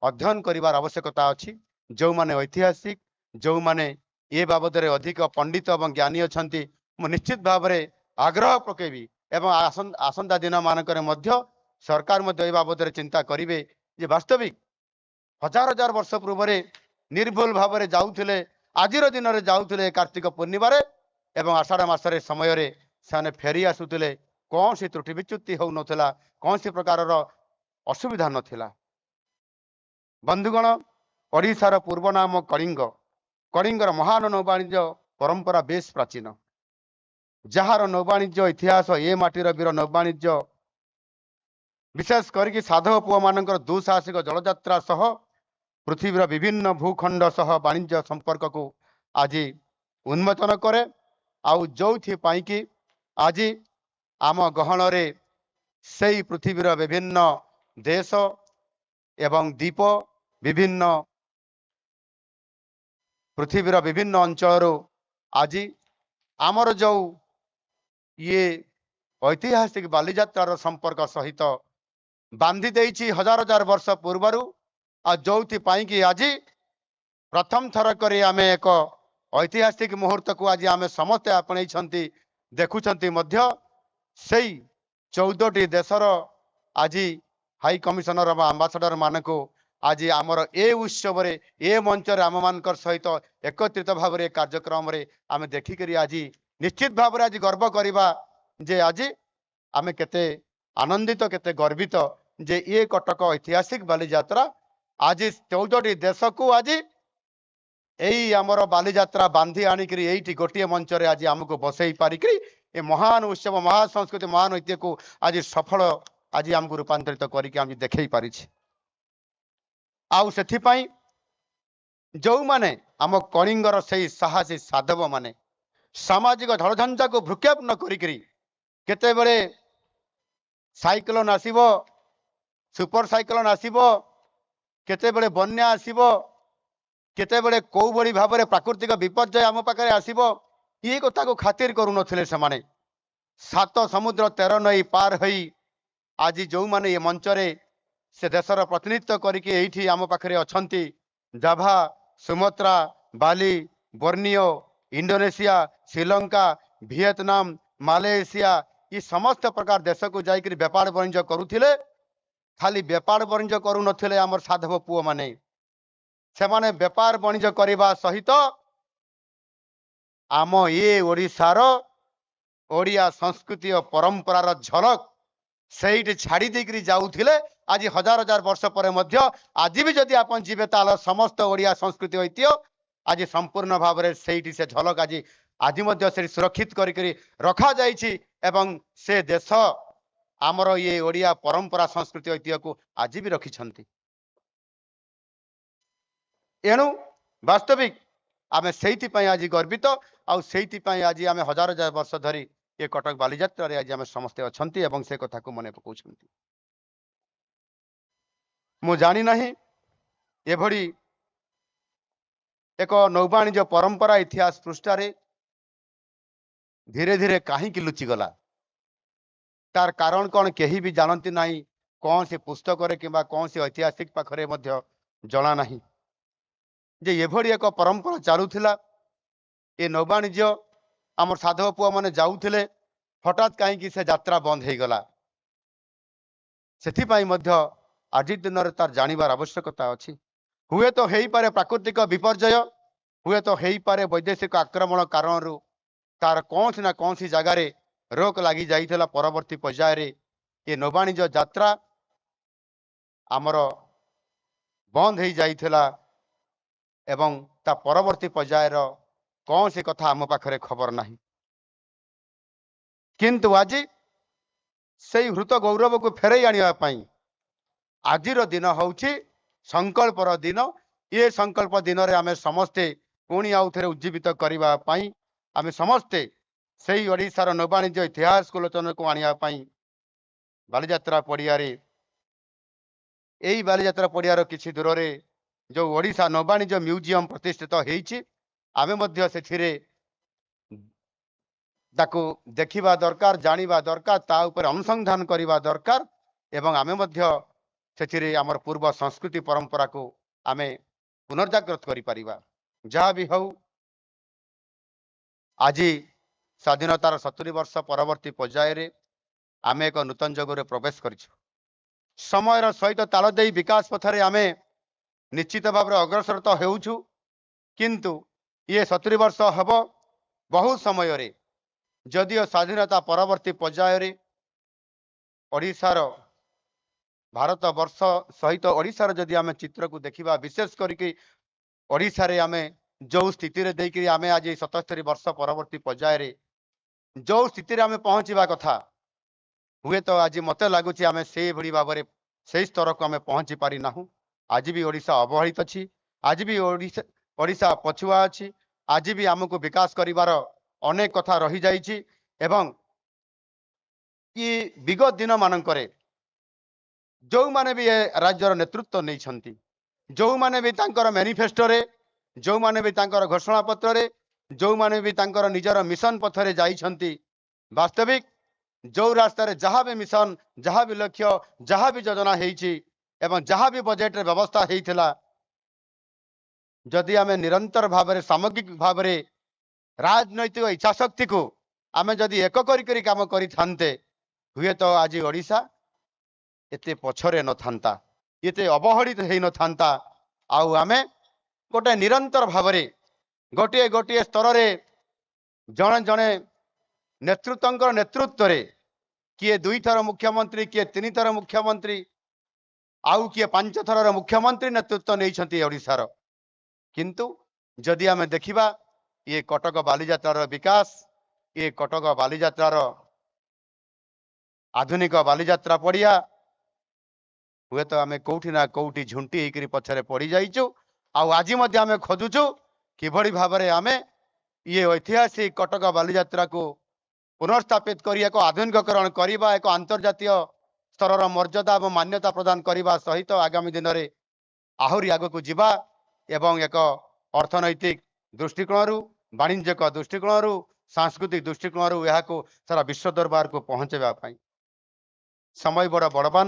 S1: ଅଧ୍ୟୟନ କରିବାର ଆବଶ୍ୟକତା ଅଛି। ଯେଉଁମାନେ ଐତିହାସିକ, ଯେଉଁମାନେ ଏ ବାବଦରେ ଅଧିକ ପଣ୍ଡିତ ଏବଂ ଜ୍ଞାନୀ ଅଛନ୍ତି, ମୁଁ ନିଶ୍ଚିତ ଭାବରେ ଆଗ୍ରହ ପକେଇବି ଏବଂ ଆସନ୍ତା ଦିନମାନଙ୍କରେ ମଧ୍ୟ ସରକାର ମଧ୍ୟ ଏ ବାବଦରେ ଚିନ୍ତା କରିବେ ଯେ ବାସ୍ତବିକ ହଜାର ହଜାର ବର୍ଷ ପୂର୍ବରେ ନିର୍ଭୁଲ ଭାବରେ ଯାଉଥିଲେ ଆଜିର ଦିନରେ ଯାଉଥିଲେ କାର୍ତ୍ତିକ ପୂର୍ଣ୍ଣିମାରେ ଏବଂ ଆଷାଢ଼ ମାସରେ ସମୟରେ ସେମାନେ ଫେରି ଆସୁଥିଲେ। କୌଣସି ତ୍ରୁଟି ବିଚ୍ୟୁତି ହେଉନଥିଲା, କୌଣସି ପ୍ରକାରର ଅସୁବିଧା ନଥିଲା। ବନ୍ଧୁଗଣ, ଓଡ଼ିଶାର ପୂର୍ବ ନାମ କଳିଙ୍ଗ। କଳିଙ୍ଗର ମହାନ ନୌବାଣିଜ୍ୟ ପରମ୍ପରା ବେଶ ପ୍ରାଚୀନ, ଯାହାର ନୌବାଣିଜ୍ୟ ଇତିହାସ ଏ ମାଟିର ବୀର ନୌବାଣିଜ୍ୟ, ବିଶେଷ କରିକି ସାଧବ ପୁଅମାନଙ୍କର ଦୁଃସାହସିକ ଜଳଯାତ୍ରା ସହ ପୃଥିବୀର ବିଭିନ୍ନ ଭୂଖଣ୍ଡ ସହ ବାଣିଜ୍ୟ ସମ୍ପର୍କକୁ ଆଜି ଉନ୍ମୋଚନ କରେ। ଆଉ ଯୋଉଥିପାଇଁ କି ଆଜି ଆମ ଗହଣରେ ସେଇ ପୃଥିବୀର ବିଭିନ୍ନ ଦେଶ ଏବଂ ଦ୍ୱୀପ, ବିଭିନ୍ନ ପୃଥିବୀର ବିଭିନ୍ନ ଅଞ୍ଚଳରୁ ଆଜି ଆମର ଯୋଉ ଇଏ ଐତିହାସିକ ବାଲିଯାତ୍ରାର ସମ୍ପର୍କ ସହିତ ବାନ୍ଧି ଦେଇଛି ହଜାର ହଜାର ବର୍ଷ ପୂର୍ବରୁ। ଆଉ ଯୋଉଥିପାଇଁ କି ଆଜି ପ୍ରଥମ ଥର କରି ଆମେ ଏକ ଐତିହାସିକ ମୁହୂର୍ତ୍ତକୁ ଆଜି ଆମେ ସମସ୍ତେ ଆପଣେଇଛନ୍ତି, ଦେଖୁଛନ୍ତି ମଧ୍ୟ। ସେଇ 14ଟି ଦେଶର ଆଜି ହାଇ କମିଶନର ବା ଆମ୍ବାସଡର ମାନଙ୍କୁ ଆଜି ଆମର ଏ ଉତ୍ସବରେ, ଏ ମଞ୍ଚରେ ଆମମାନଙ୍କର ସହିତ ଏକତ୍ରିତ ଭାବରେ କାର୍ଯ୍ୟକ୍ରମରେ ଆମେ ଦେଖିକରି ଆଜି ନିଶ୍ଚିତ ଭାବରେ ଆଜି ଗର୍ବ କରିବା ଯେ ଆଜି ଆମେ କେତେ ଆନନ୍ଦିତ, କେତେ ଗର୍ବିତ ଯେ ଏ କଟକ ଐତିହାସିକ ବାଲିଯାତ୍ରା ଆଜି 14ଟି ଦେଶକୁ ଆଜି ଏଇ ଆମର ବାଲିଯାତ୍ରା ବାନ୍ଧି ଆଣିକିରି ଏଇଠି ଗୋଟିଏ ମଞ୍ଚରେ ଆଜି ଆମକୁ ବସେଇ ପାରିକିରି ଏ ମହାନ ଉତ୍ସବ, ମହା ସଂସ୍କୃତି, ମହାନ ଐତିହ୍ୟକୁ ଆଜି ସଫଳ ଆଜି ଆମକୁ ରୂପାନ୍ତରିତ କରିକି ଆମେ ଦେଖେଇ ପାରିଛି। ଆଉ ସେଥିପାଇଁ ଯୋଉମାନେ ଆମ କଳିଙ୍ଗର ସେଇ ସାହସୀ ସାଧବ ମାନେ ସାମାଜିକ ଝଡ଼ଝଞ୍ଜାକୁ ଭୃକ୍ଷେପ ନ କରିକିରି, କେତେବେଳେ ସାଇକ୍ଲୋନ ଆସିବ, ସୁପର ସାଇକ୍ଲୋନ ଆସିବ, କେତେବେଳେ ବନ୍ୟା ଆସିବ, କେତେବେଳେ କୋଉଭଳି ଭାବରେ ପ୍ରାକୃତିକ ବିପର୍ଯ୍ୟୟ ଆମ ପାଖରେ ଆସିବ, ଇଏ କଥାକୁ ଖାତିର କରୁନଥିଲେ ସେମାନେ। 7 ସମୁଦ୍ର 13 ନଈ ପାର ହୋଇ ଆଜି ଯୋଉମାନେ ଏ ମଞ୍ଚରେ ସେ ଦେଶର ପ୍ରତିନିଧିତ୍ୱ କରିକି ଏଇଠି ଆମ ପାଖରେ ଅଛନ୍ତି, Java, Sumatra, Bali, Borneo, Indonesia, Sri Lanka, Vietnam, Malaysia, ଏ ସମସ୍ତ ପ୍ରକାର ଦେଶକୁ ଯାଇକରି ବେପାର ବାଣିଜ୍ୟ କରୁଥିଲେ। ଖାଲି ବେପାର ବାଣିଜ୍ୟ କରୁନଥିଲେ ଆମର ସାଧବ ପୁଅମାନେ, ସେମାନେ ବେପାର ବାଣିଜ୍ୟ କରିବା ସହିତ ଆମ ଏ ଓଡ଼ିଶାର ଓଡ଼ିଆ ସଂସ୍କୃତି ଓ ପରମ୍ପରାର ଝଲକ ସେଇଠି ଛାଡ଼ି ଦେଇକରି ଯାଉଥିଲେ। ଆଜି ହଜାର ହଜାର ବର୍ଷ ପରେ ମଧ୍ୟ ଆଜି ବି ଯଦି ଆପଣ ଯିବେ, ତାହେଲେ ସମସ୍ତ ଓଡ଼ିଆ ସଂସ୍କୃତି ଐତିହ୍ୟ ଆଜି ସମ୍ପୂର୍ଣ୍ଣ ଭାବରେ ସେଇଠି ସେ ଝଲକ ଆଜି ମଧ୍ୟ ସେଠି ସୁରକ୍ଷିତ କରିକରି ରଖାଯାଇଛି ଏବଂ ସେ ଦେଶ ଆମର ଇଏ ଓଡ଼ିଆ ପରମ୍ପରା ସଂସ୍କୃତି ଐତିହ୍ୟକୁ ଆଜି ବି ରଖିଛନ୍ତି। ଏଣୁ ବାସ୍ତବିକ ଆମେ ସେଇଥିପାଇଁ ଆଜି ଗର୍ବିତ, ଆଉ ସେଇଥିପାଇଁ ଆଜି ଆମେ ହଜାର ହଜାର ବର୍ଷ ଧରି ଏ କଟକ ବାଲିଯାତ୍ରାରେ ଆଜି ଆମେ ସମସ୍ତେ ଅଛନ୍ତି ଏବଂ ସେ କଥାକୁ ମନେ ପକାଉଛନ୍ତି। ମୁଁ ଜାଣିନାହିଁ ଏଭଳି ଏକ ନୌବାଣିଜ୍ୟ ପରମ୍ପରା ଇତିହାସ ପୃଷ୍ଠାରେ ଧୀରେ ଧୀରେ କାହିଁକି ଲୁଚିଗଲା, ତାର କାରଣ କ'ଣ କେହି ବି ଜାଣନ୍ତି ନାହିଁ। କୌଣସି ପୁସ୍ତକରେ କିମ୍ବା କୌଣସି ଐତିହାସିକ ପାଖରେ ମଧ୍ୟ ଜଣା ନାହିଁ ଯେ ଏଭଳି ଏକ ପରମ୍ପରା ଚାଲୁଥିଲା। ଏ ନୌବାଣିଜ୍ୟ ଆମର ସାଧବ ପୁଅମାନେ ଯାଉଥିଲେ, ହଠାତ୍ କାହିଁକି ସେ ଯାତ୍ରା ବନ୍ଦ ହେଇଗଲା? ସେଥିପାଇଁ ମଧ୍ୟ ଆଜି ଦିନରେ ତାର ଜାଣିବାର ଆବଶ୍ୟକତା ଅଛି। ହୁଏତ ହେଇପାରେ ପ୍ରାକୃତିକ ବିପର୍ଯ୍ୟୟ, ହୁଏତ ହେଇପାରେ ବୈଦେଶିକ ଆକ୍ରମଣ କାରଣରୁ ତାର କୌଣସି ନା କୌଣସି ଜାଗାରେ ରୋକ ଲାଗି ଯାଇଥିଲା। ପରବର୍ତ୍ତୀ ପର୍ଯ୍ୟାୟରେ ଏ ନୌବାଣିଜ୍ୟ ଯାତ୍ରା ଆମର ବନ୍ଦ ହେଇଯାଇଥିଲା ଏବଂ ତା ପରବର୍ତ୍ତୀ ପର୍ଯ୍ୟାୟର କୌଣସି କଥା ଆମ ପାଖରେ ଖବର ନାହିଁ। କିନ୍ତୁ ଆଜି ସେଇ ହୃତ ଗୌରବକୁ ଫେରାଇ ଆଣିବା ପାଇଁ ଆଜିର ଦିନ ହେଉଛି ସଂକଳ୍ପର ଦିନ। ଏ ସଂକଳ୍ପ ଦିନରେ ଆମେ ସମସ୍ତେ ପୁଣି ଆଉ ଥରେ ଉଜ୍ଜୀବିତ କରିବା ପାଇଁ, ଆମେ ସମସ୍ତେ ସେଇ ଓଡ଼ିଶାର ନୌବାଣିଜ୍ୟ ଇତିହାସକୁ ଲୋଚନକୁ ଆଣିବା ପାଇଁ ବାଲିଯାତ୍ରା ପଡ଼ିଆରେ, ଏଇ ବାଲିଯାତ୍ରା ପଡ଼ିଆର କିଛି ଦୂରରେ ଯେଉଁ ଓଡ଼ିଶା ନୌବାଣିଜ୍ୟ ମ୍ୟୁଜିୟମ ପ୍ରତିଷ୍ଠିତ ହେଇଛି, ଆମେ ମଧ୍ୟ ସେଥିରେ ତାକୁ ଦେଖିବା ଦରକାର, ଜାଣିବା ଦରକାର, ତା ଉପରେ ଅନୁସନ୍ଧାନ କରିବା ଦରକାର ଏବଂ ଆମେ ମଧ୍ୟ ସେଥିରେ ଆମର ପୂର୍ବ ସଂସ୍କୃତି ପରମ୍ପରାକୁ ଆମେ ପୁନର୍ଜାଗ୍ରତ କରିପାରିବା। ଯାହା ବି ହଉ, ଆଜି ସ୍ୱାଧୀନତାର 70 ବର୍ଷ ପରବର୍ତ୍ତୀ ପର୍ଯ୍ୟାୟରେ ଆମେ ଏକ ନୂତନ ଯୁଗରେ ପ୍ରବେଶ କରିଛୁ। ସମୟର ସହିତ ତାଳ ଦେଇ ବିକାଶ ପଥରେ ଆମେ ନିଶ୍ଚିତ ଭାବରେ ଅଗ୍ରସର ତ ହେଉଛୁ, କିନ୍ତୁ ଇଏ 70 ବର୍ଷ ହେବ। ବହୁ ସମୟରେ ଯଦିଓ ସ୍ୱାଧୀନତା ପରବର୍ତ୍ତୀ ପର୍ଯ୍ୟାୟରେ ଓଡ଼ିଶାର, ଭାରତ ବର୍ଷ ସହିତ ଓଡ଼ିଶାର ଯଦି ଆମେ ଚିତ୍ରକୁ ଦେଖିବା, ବିଶେଷ କରିକି ଓଡ଼ିଶାରେ ଆମେ ଯେଉଁ ସ୍ଥିତିରେ ଦେଇକରି ଆମେ ଆଜି 77 ବର୍ଷ ପରବର୍ତ୍ତୀ ପର୍ଯ୍ୟାୟରେ ଯେଉଁ ସ୍ଥିତିରେ ଆମେ ପହଞ୍ଚିବା କଥା, ହୁଏତ ଆଜି ମୋତେ ଲାଗୁଛି ଆମେ ସେଇଭଳି ଭାବରେ ସେଇ ସ୍ତରକୁ ଆମେ ପହଞ୍ଚି ପାରିନାହୁଁ। ଆଜି ବି ଓଡ଼ିଶା ଅବହେଳିତ ଅଛି, ଆଜି ବି ଓଡ଼ିଶା ପଛୁଆ ଅଛି, ଆଜି ବି ଆମକୁ ବିକାଶ କରିବାର ଅନେକ କଥା ରହିଯାଇଛି। ଏବଂ କି ବିଗତ ଦିନମାନଙ୍କରେ ଯେଉଁମାନେ ବି ଏ ରାଜ୍ୟର ନେତୃତ୍ୱ ନେଇଛନ୍ତି, ଯେଉଁମାନେ ବି ତାଙ୍କର ମ୍ୟାନିଫେଷ୍ଟୋରେ, ଯେଉଁମାନେ ବି ତାଙ୍କର ଘୋଷଣାପତ୍ରରେ, ଯେଉଁମାନେ ବି ତାଙ୍କର ନିଜର ମିଶନ ପଥରେ ଯାଇଛନ୍ତି, ବାସ୍ତବିକ ଯେଉଁ ରାସ୍ତାରେ ଯାହା ବି ମିଶନ, ଯାହା ବି ଲକ୍ଷ୍ୟ, ଯାହା ବି ଯୋଜନା ହେଇଛି ଏବଂ ଯାହା ବି ବଜେଟରେ ବ୍ୟବସ୍ଥା ହେଇଥିଲା, ଯଦି ଆମେ ନିରନ୍ତର ଭାବରେ ସାମଗ୍ରିକ ଭାବରେ ରାଜନୈତିକ ଇଚ୍ଛାଶକ୍ତିକୁ ଆମେ ଯଦି ଏକ କରି କରି କାମ କରିଥାନ୍ତେ, ହୁଏତ ଆଜି ଓଡ଼ିଶା ଏତେ ପଛରେ ନଥାନ୍ତା, ଏତେ ଅବହେଳିତ ହେଇନଥାନ୍ତା। ଆଉ ଆମେ ଗୋଟେ ନିରନ୍ତର ଭାବରେ ଗୋଟିଏ ଗୋଟିଏ ସ୍ତରରେ ଜଣେ ଜଣେ ନେତୃତ୍ୱଙ୍କର ନେତୃତ୍ୱରେ, କିଏ 2ଥର ମୁଖ୍ୟମନ୍ତ୍ରୀ, କିଏ 3ଥର ମୁଖ୍ୟମନ୍ତ୍ରୀ, ଆଉ କିଏ 5 ଥରର ମୁଖ୍ୟମନ୍ତ୍ରୀ ନେତୃତ୍ୱ ନେଇଛନ୍ତି ଓଡ଼ିଶାର। କିନ୍ତୁ ଯଦି ଆମେ ଦେଖିବା ଇଏ କଟକ ବାଲିଯାତ୍ରାର ବିକାଶ, ଇଏ କଟକ ବାଲିଯାତ୍ରାର ଆଧୁନିକ ବାଲିଯାତ୍ରା ପଡ଼ିଆ, ହୁଏତ ଆମେ କୋଉଠି ନା କୋଉଠି ଝୁଣ୍ଟି ହେଇକରି ପଛରେ ପଡ଼ିଯାଇଛୁ। ଆଉ ଆଜି ମଧ୍ୟ ଆମେ ଖୋଜୁଛୁ କିଭଳି ଭାବରେ ଆମେ ଇଏ ଐତିହାସିକ କଟକ ବାଲିଯାତ୍ରାକୁ ପୁନର୍ସ୍ଥାପିତ କରି ଏକ ଆଧୁନିକୀକରଣ କରିବା, ଏକ ଆନ୍ତର୍ଜାତୀୟ ସ୍ତରର ମର୍ଯ୍ୟାଦା ଏବଂ ମାନ୍ୟତା ପ୍ରଦାନ କରିବା ସହିତ ଆଗାମୀ ଦିନରେ ଆହୁରି ଆଗକୁ ଯିବା ଏବଂ ଏକ ଅର୍ଥନୈତିକ ଦୃଷ୍ଟିକୋଣରୁ, ବାଣିଜ୍ୟିକ ଦୃଷ୍ଟିକୋଣରୁ, ସାଂସ୍କୃତିକ ଦୃଷ୍ଟିକୋଣରୁ ଏହାକୁ ସାରା ବିଶ୍ୱ ଦରବାରକୁ ପହଞ୍ଚାଇବା ପାଇଁ। ସମୟ ବଡ଼ ବଳବାନ,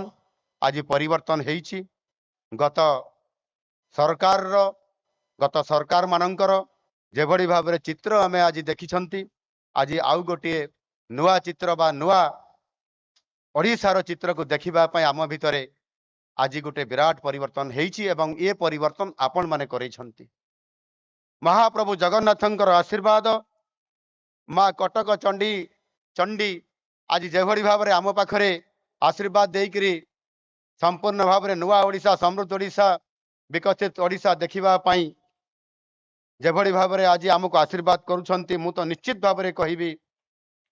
S1: ଆଜି ପରିବର୍ତ୍ତନ ହେଇଛି। ଗତ ସରକାରର, ଗତ ସରକାରମାନଙ୍କର ଯେଭଳି ଭାବରେ ଚିତ୍ର ଆମେ ଆଜି ଦେଖିଛନ୍ତି, ଆଜି ଆଉ ଗୋଟିଏ ନୂଆ ଚିତ୍ର ବା ନୂଆ ଓଡ଼ିଶାର ଚିତ୍ରକୁ ଦେଖିବା ପାଇଁ ଆମ ଭିତରେ ଆଜି ଗୋଟେ ବିରାଟ ପରିବର୍ତ୍ତନ ହେଇଛି ଏବଂ ଏ ପରିବର୍ତ୍ତନ ଆପଣମାନେ କରେଇଛନ୍ତି। ମହାପ୍ରଭୁ ଜଗନ୍ନାଥଙ୍କର ଆଶୀର୍ବାଦ, ମା କଟକ ଚଣ୍ଡୀ ଆଜି ଯେଭଳି ଭାବରେ ଆମ ପାଖରେ ଆଶୀର୍ବାଦ ଦେଇକରି ସମ୍ପୂର୍ଣ୍ଣ ଭାବରେ ନୂଆ ଓଡ଼ିଶା, ସମୃଦ୍ଧ ଓଡ଼ିଶା, ବିକଶିତ ଓଡ଼ିଶା ଦେଖିବା ପାଇଁ ଯେଭଳି ଭାବରେ ଆଜି ଆମକୁ ଆଶୀର୍ବାଦ କରୁଛନ୍ତି, ମୁଁ ତ ନିଶ୍ଚିତ ଭାବରେ କହିବି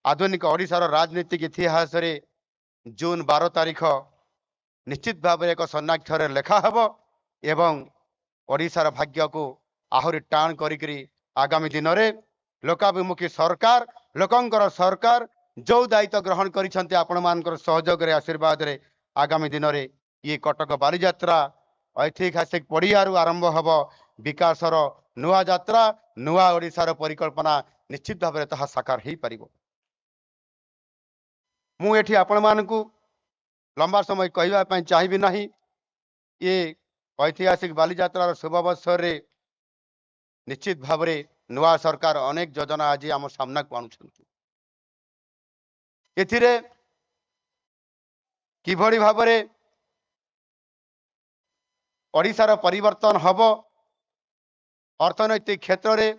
S1: ଆଧୁନିକ ଓଡ଼ିଶାର ରାଜନୈତିକ ଇତିହାସରେ ଜୁନ 12 ତାରିଖ ନିଶ୍ଚିତ ଭାବରେ ଏକ ସ୍ୱର୍ଣ୍ଣାକ୍ଷରରେ ଲେଖା ହେବ ଏବଂ ଓଡ଼ିଶାର ଭାଗ୍ୟକୁ ଆହୁରି ଟାଣ କରିକିରି ଆଗାମୀ ଦିନରେ ଲୋକାଭିମୁଖୀ ସରକାର, ଲୋକଙ୍କର ସରକାର ଯେଉଁ ଦାୟିତ୍ୱ ଗ୍ରହଣ କରିଛନ୍ତି ଆପଣମାନଙ୍କର ସହଯୋଗରେ, ଆଶୀର୍ବାଦରେ ଆଗାମୀ ଦିନରେ ଇଏ କଟକ ବାଲିଯାତ୍ରା ଐତିହାସିକ ପଡ଼ିଆରୁ ଆରମ୍ଭ ହେବ ବିକାଶର ନୂଆ ଯାତ୍ରା, ନୂଆ ଓଡ଼ିଶାର ପରିକଳ୍ପନା ନିଶ୍ଚିତ ଭାବରେ ତାହା ସାକାର ହେଇପାରିବ। ମୁଁ ଏଠି ଆପଣମାନଙ୍କୁ ଲମ୍ବା ସମୟ କହିବା ପାଇଁ ଚାହିଁବି ନାହିଁ। ଏ ଐତିହାସିକ ବାଲିଯାତ୍ରାର ଶୁଭ ଅବସରରେ ନିଶ୍ଚିତ ଭାବରେ ନୂଆ ସରକାର ଅନେକ ଯୋଜନା ଆଜି ଆମ ସାମ୍ନାକୁ ଆଣୁଛନ୍ତି। ଏଥିରେ କିଭଳି ଭାବରେ ଓଡ଼ିଶାର ପରିବର୍ତ୍ତନ ହେବ, ଅର୍ଥନୈତିକ କ୍ଷେତ୍ରରେ,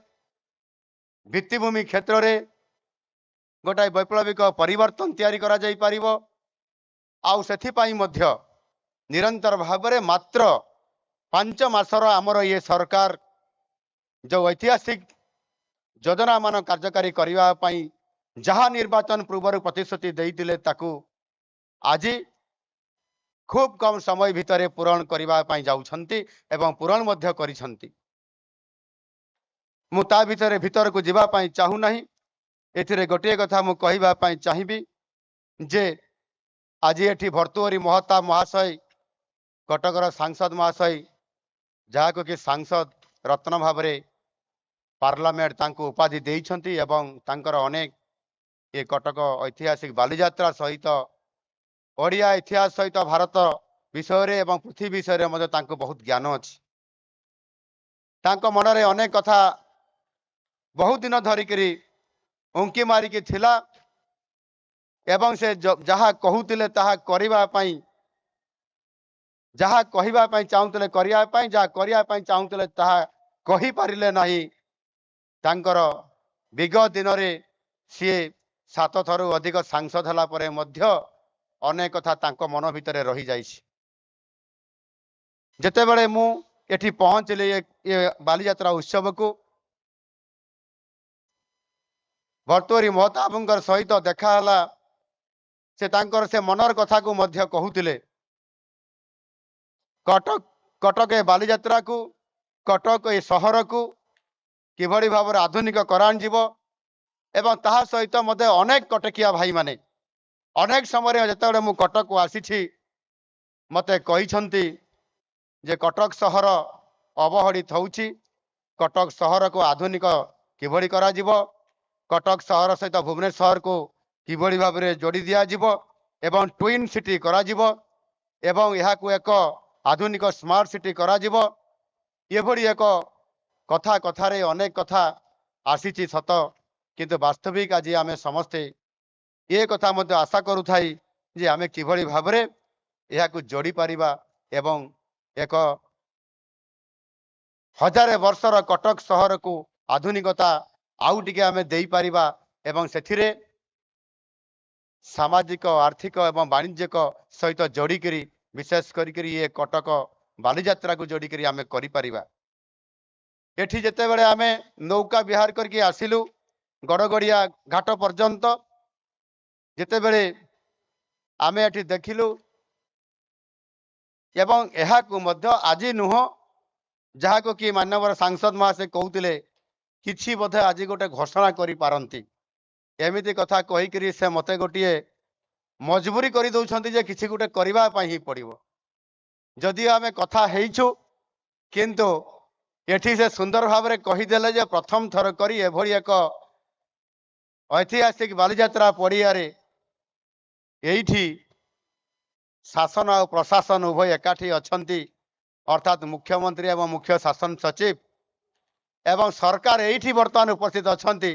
S1: ଭିତ୍ତିଭୂମି କ୍ଷେତ୍ରରେ ଗୋଟାଏ ବୈପ୍ଳବିକ ପରିବର୍ତ୍ତନ ତିଆରି କରାଯାଇପାରିବ, ଆଉ ସେଥିପାଇଁ ମଧ୍ୟ ନିରନ୍ତର ଭାବରେ ମାତ୍ର 5 ମାସର ଆମର ଇଏ ସରକାର ଯେଉଁ ଐତିହାସିକ ଯୋଜନାମାନ କାର୍ଯ୍ୟକାରୀ କରିବା ପାଇଁ ଯାହା ନିର୍ବାଚନ ପୂର୍ବରୁ ପ୍ରତିଶ୍ରୁତି ଦେଇଥିଲେ, ତାକୁ ଆଜି ଖୁବ୍ କମ୍ ସମୟ ଭିତରେ ପୂରଣ କରିବା ପାଇଁ ଯାଉଛନ୍ତି ଏବଂ ପୂରଣ ମଧ୍ୟ କରିଛନ୍ତି। ମୁଁ ତା ଭିତରେ ଭିତରକୁ ଯିବା ପାଇଁ ଚାହୁଁନାହିଁ। ଏଥିରେ ଗୋଟିଏ କଥା ମୁଁ କହିବା ପାଇଁ ଚାହିଁବି ଯେ ଆଜି ଏଠି ଭର୍ତ୍ତୃହରି ମହତାବ ମହାଶୟ, କଟକର ସାଂସଦ ମହାଶୟ, ଯାହାକୁ କି ସାଂସଦ ରତ୍ନ ଭାବରେ ପାର୍ଲାମେଣ୍ଟ ତାଙ୍କୁ ଉପାଧି ଦେଇଛନ୍ତି ଏବଂ ତାଙ୍କର ଅନେକ ଏ କଟକ ଐତିହାସିକ ବାଲିଯାତ୍ରା ସହିତ ଓଡ଼ିଆ ଇତିହାସ ସହିତ ଭାରତ ବିଷୟରେ ଏବଂ ପୃଥିବୀ ବିଷୟରେ ମଧ୍ୟ ତାଙ୍କୁ ବହୁତ ଜ୍ଞାନ ଅଛି। ତାଙ୍କ ମନରେ ଅନେକ କଥା ବହୁତ ଦିନ ଧରିକିରି ଉଙ୍କି ମାରିକି ଥିଲା ଏବଂ ସେ ଯାହା କହୁଥିଲେ ତାହା କରିବା ପାଇଁ, ଯାହା କହିବା ପାଇଁ ଚାହୁଁଥିଲେ କରିବା ପାଇଁ, ଯାହା କରିବା ପାଇଁ ଚାହୁଁଥିଲେ ତାହା କହିପାରିଲେ ନାହିଁ। ତାଙ୍କର ବିଗତ ଦିନରେ ସିଏ 7 ଥରରୁ ଅଧିକ ସାଂସଦ ହେଲା ପରେ ମଧ୍ୟ ଅନେକ କଥା ତାଙ୍କ ମନ ଭିତରେ ରହିଯାଇଛି। ଯେତେବେଳେ ମୁଁ ଏଠି ପହଞ୍ଚିଲି ଏ ବାଲିଯାତ୍ରା ଉତ୍ସବକୁ, ଭର୍ତ୍ତୃହରି ମହତାବଙ୍କର ସହିତ ଦେଖା ହେଲା। ସେ ତାଙ୍କର ସେ ମନର କଥାକୁ ମଧ୍ୟ କହୁଥିଲେ। କଟକ ଏ ବାଲିଯାତ୍ରାକୁ, କଟକ ଏ ସହରକୁ କିଭଳି ଭାବରେ ଆଧୁନିକ କରାଯିବ ଏବଂ ତାହା ସହିତ ମଧ୍ୟ ଅନେକ କଟକିଆ ଭାଇମାନେ ଅନେକ ସମୟରେ ଯେତେବେଳେ ମୁଁ କଟକକୁ ଆସିଛି ମୋତେ କହିଛନ୍ତି ଯେ କଟକ ସହର ଅବହେଳିତ ହେଉଛି, କଟକ ସହରକୁ ଆଧୁନିକ କିଭଳି କରାଯିବ, କଟକ ସହର ସହିତ ଭୁବନେଶ୍ୱରକୁ କିଭଳି ଭାବରେ ଯୋଡ଼ି ଦିଆଯିବ ଏବଂ ଟ୍ୱିନ୍ ସିଟି କରାଯିବ ଏବଂ ଏହାକୁ ଏକ ଆଧୁନିକ ସ୍ମାର୍ଟ ସିଟି କରାଯିବ। ଏଭଳି ଏକ କଥା କଥାରେ ଅନେକ କଥା ଆସିଛି ସତ, କିନ୍ତୁ ବାସ୍ତବିକ ଆଜି ଆମେ ସମସ୍ତେ ଏ କଥା ମଧ୍ୟ ଆଶା କରୁଥାଇ ଯେ ଆମେ କିଭଳି ଭାବରେ ଏହାକୁ ଯୋଡ଼ି ପାରିବା ଏବଂ ଏକ ହଜାରେ ବର୍ଷର କଟକ ସହରକୁ ଆଧୁନିକତା ଆଉ ଟିକେ ଆମେ ଦେଇପାରିବା ଏବଂ ସେଥିରେ ସାମାଜିକ, ଆର୍ଥିକ ଏବଂ ବାଣିଜ୍ୟିକ ସହିତ ଯୋଡ଼ିକିରି ବିଶେଷ କରିକିରି ଇଏ କଟକ ବାଲିଯାତ୍ରାକୁ ଯୋଡ଼ିକିରି ଆମେ କରିପାରିବା। ଏଠି ଯେତେବେଳେ ଆମେ ନୌକା ବିହାର କରିକି ଆସିଲୁ ଗଡ଼ଗଡ଼ିଆ ଘାଟ ପର୍ଯ୍ୟନ୍ତ, ଯେତେବେଳେ ଆମେ ଏଠି ଦେଖିଲୁ ଏବଂ ଏହାକୁ ମଧ୍ୟ ଆଜି ନୁହଁ, ଯାହାକୁ କି ମାନ୍ୟବର ସାଂସଦ ମହାଶୟ କହୁଥିଲେ କିଛି ବୋଧେ ଆଜି ଗୋଟେ ଘୋଷଣା କରିପାରନ୍ତି, ଏମିତି କଥା କହିକିରି ସେ ମୋତେ ଗୋଟିଏ ମଜବୁରି କରିଦେଉଛନ୍ତି ଯେ କିଛି ଗୋଟେ କରିବା ପାଇଁ ହିଁ ପଡ଼ିବ। ଯଦିଓ ଆମେ କଥା ହେଇଛୁ, କିନ୍ତୁ ଏଠି ସେ ସୁନ୍ଦର ଭାବରେ କହିଦେଲେ ଯେ ପ୍ରଥମ ଥର କରି ଏଭଳି ଏକ ଐତିହାସିକ ବାଲିଯାତ୍ରା ପଡ଼ିଆରେ ଏଇଠି ଶାସନ ଆଉ ପ୍ରଶାସନ ଉଭୟ ଏକାଠି ଅଛନ୍ତି, ଅର୍ଥାତ୍ ମୁଖ୍ୟମନ୍ତ୍ରୀ ଏବଂ ମୁଖ୍ୟ ଶାସନ ସଚିବ ଏବଂ ସରକାର ଏଇଠି ବର୍ତ୍ତମାନ ଉପସ୍ଥିତ ଅଛନ୍ତି।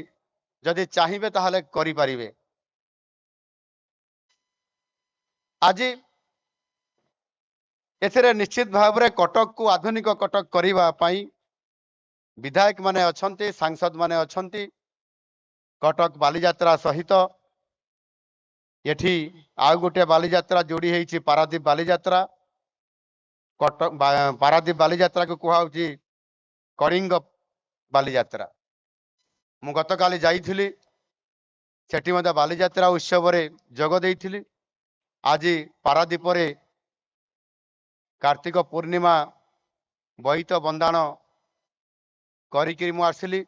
S1: ଯଦି ଚାହିଁବେ ତାହେଲେ କରିପାରିବେ। ଆଜି ଏଥିରେ ନିଶ୍ଚିତ ଭାବରେ କଟକକୁ ଆଧୁନିକ କଟକ କରିବା ପାଇଁ ବିଧାୟକ ମାନେ ଅଛନ୍ତି, ସାଂସଦ ମାନେ ଅଛନ୍ତି। କଟକ ବାଲିଯାତ୍ରା ସହିତ ଏଠି ଆଉ ଗୋଟେ ବାଲିଯାତ୍ରା ଯୋଡ଼ି ହେଇଛି, ପାରାଦୀପ ବାଲିଯାତ୍ରା। କଟକ ପାରାଦୀପ ବାଲିଯାତ୍ରାକୁ କୁହାହଉଛି କଳିଙ୍ଗ ବାଲିଯାତ୍ରା। ମୁଁ ଗତକାଲି ଯାଇଥିଲି, ସେଠି ମଧ୍ୟ ବାଲିଯାତ୍ରା ଉତ୍ସବରେ ଯୋଗ ଦେଇଥିଲି। ଆଜି ପାରାଦୀପରେ କାର୍ତ୍ତିକ ପୂର୍ଣ୍ଣିମା ବୋଇତ ବନ୍ଦାଣ କରିକିରି ମୁଁ ଆସିଲି।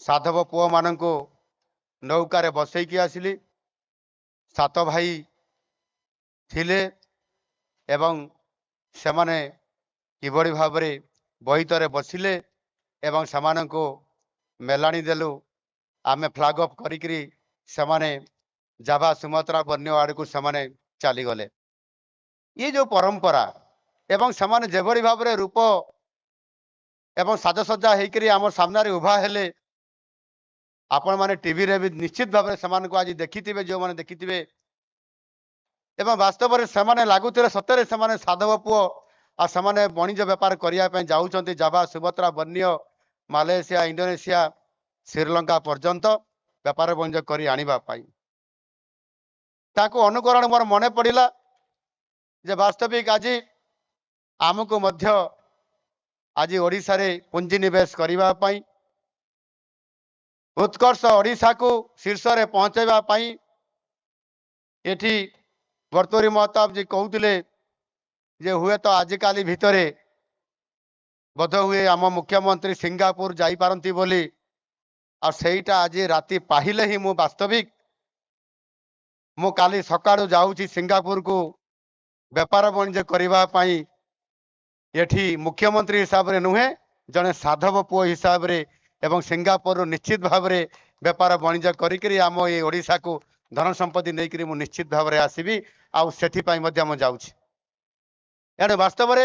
S1: ସାଧବ ପୁଅମାନଙ୍କୁ ନୌକାରେ ବସେଇକି ଆସିଲି। 7 ଭାଇ ଥିଲେ ଏବଂ ସେମାନେ କିଭଳି ଭାବରେ ବୋଇତରେ ବସିଲେ ଏବଂ ସେମାନଙ୍କୁ ମେଲାଣି ଦେଲୁ। ଆମେ ଫ୍ଲାଗ ଅଫ୍ କରିକିରି ସେମାନେ ଜାଭା, ସୁମାତ୍ରା, ବର୍ଣ୍ଣିଓ ଆଡ଼କୁ ସେମାନେ ଚାଲିଗଲେ। ଇଏ ଯେଉଁ ପରମ୍ପରା ଏବଂ ସେମାନେ ଯେଭଳି ଭାବରେ ରୂପ ଏବଂ ସାଜସଜ୍ଜା ହେଇକରି ଆମ ସାମ୍ନାରେ ଉଭା ହେଲେ, ଆପଣମାନେ ଟିଭିରେ ବି ନିଶ୍ଚିତ ଭାବରେ ସେମାନଙ୍କୁ ଆଜି ଦେଖିଥିବେ, ଯେଉଁମାନେ ଦେଖିଥିବେ। ଏବଂ ବାସ୍ତବରେ ସେମାନେ ଲାଗୁଥିଲେ ସତରେ ସେମାନେ ସାଧବ ପୁଅ, ଆଉ ସେମାନେ ବଣିଜ ବେପାର କରିବା ପାଇଁ ଯାଉଛନ୍ତି Java, Sumatra, Borneo, Malaysia, Indonesia, Sri Lanka ପର୍ଯ୍ୟନ୍ତ ବେପାର ବାଣିଜ୍ୟ କରି ଆଣିବା ପାଇଁ। ତାକୁ ଅନୁକରଣ ମୋର ମନେ ପଡ଼ିଲା ଯେ ବାସ୍ତବିକ ଆଜି ଆମକୁ ମଧ୍ୟ ଆଜି ଓଡ଼ିଶାରେ ପୁଞ୍ଜିନିବେଶ କରିବା ପାଇଁ, ଉତ୍କର୍ଷ ଓଡ଼ିଶାକୁ ଶୀର୍ଷରେ ପହଞ୍ଚାଇବା ପାଇଁ ଏଠି ଭର୍ତ୍ତୃହରି ମହତାବ ଜି କହୁଥିଲେ ଯେ ହୁଏତ ଆଜିକାଲି ଭିତରେ ବୋଧହୁଏ ଆମ ମୁଖ୍ୟମନ୍ତ୍ରୀ ସିଙ୍ଗାପୁର ଯାଇପାରନ୍ତି ବୋଲି। ଆଉ ସେଇଟା ଆଜି ରାତି ପାହିଲେ ହିଁ ମୁଁ ବାସ୍ତବିକ ମୁଁ କାଲି ସକାଳୁ ଯାଉଛି ସିଙ୍ଗାପୁରକୁ ବେପାର ବାଣିଜ୍ୟ କରିବା ପାଇଁ। ଏଠି ମୁଖ୍ୟମନ୍ତ୍ରୀ ହିସାବରେ ନୁହେଁ, ଜଣେ ସାଧବ ପୁଅ ହିସାବରେ ଏବଂ ସିଙ୍ଗାପୁରରୁ ନିଶ୍ଚିତ ଭାବରେ ବେପାର ବାଣିଜ୍ୟ କରିକିରି ଆମ ଏଇ ଓଡ଼ିଶାକୁ ଧନ ସମ୍ପତ୍ତି ନେଇକରି ମୁଁ ନିଶ୍ଚିତ ଭାବରେ ଆସିବି, ଆଉ ସେଥିପାଇଁ ମଧ୍ୟ ମୁଁ ଯାଉଛି। ଏଣୁ ବାସ୍ତବରେ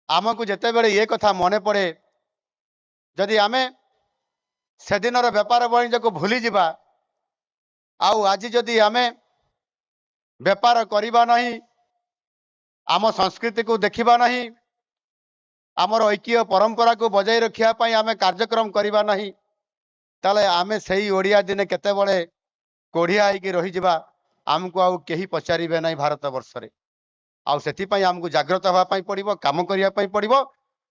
S1: ଆମକୁ ଯେତେବେଳେ ଏ କଥା ମନେ ପଡ଼େ, ଯଦି ଆମେ ସେଦିନର ବେପାର ବାଣିଜ୍ୟକୁ ଭୁଲିଯିବା, ଆଉ ଆଜି ଯଦି ଆମେ ବେପାର କରିବା ନାହିଁ, ଆମ ସଂସ୍କୃତିକୁ ଦେଖିବା ନାହିଁ, ଆମର ଐତିହ୍ୟ ପରମ୍ପରାକୁ ବଜାୟ ରଖିବା ପାଇଁ ଆମେ କାର୍ଯ୍ୟକ୍ରମ କରିବା ନାହିଁ, ତାହେଲେ ଆମେ ସେଇ ଓଡ଼ିଆ ଦିନେ କେତେବେଳେ କୋଢ଼ିଆ ହେଇକି ରହିଯିବା, ଆମକୁ ଆଉ କେହି ପଚାରିବେ ନାହିଁ ଭାରତ ବର୍ଷରେ। ଆଉ ସେଥିପାଇଁ ଆମକୁ ଜାଗ୍ରତ ହେବା ପାଇଁ ପଡ଼ିବ, କାମ କରିବା ପାଇଁ ପଡ଼ିବ।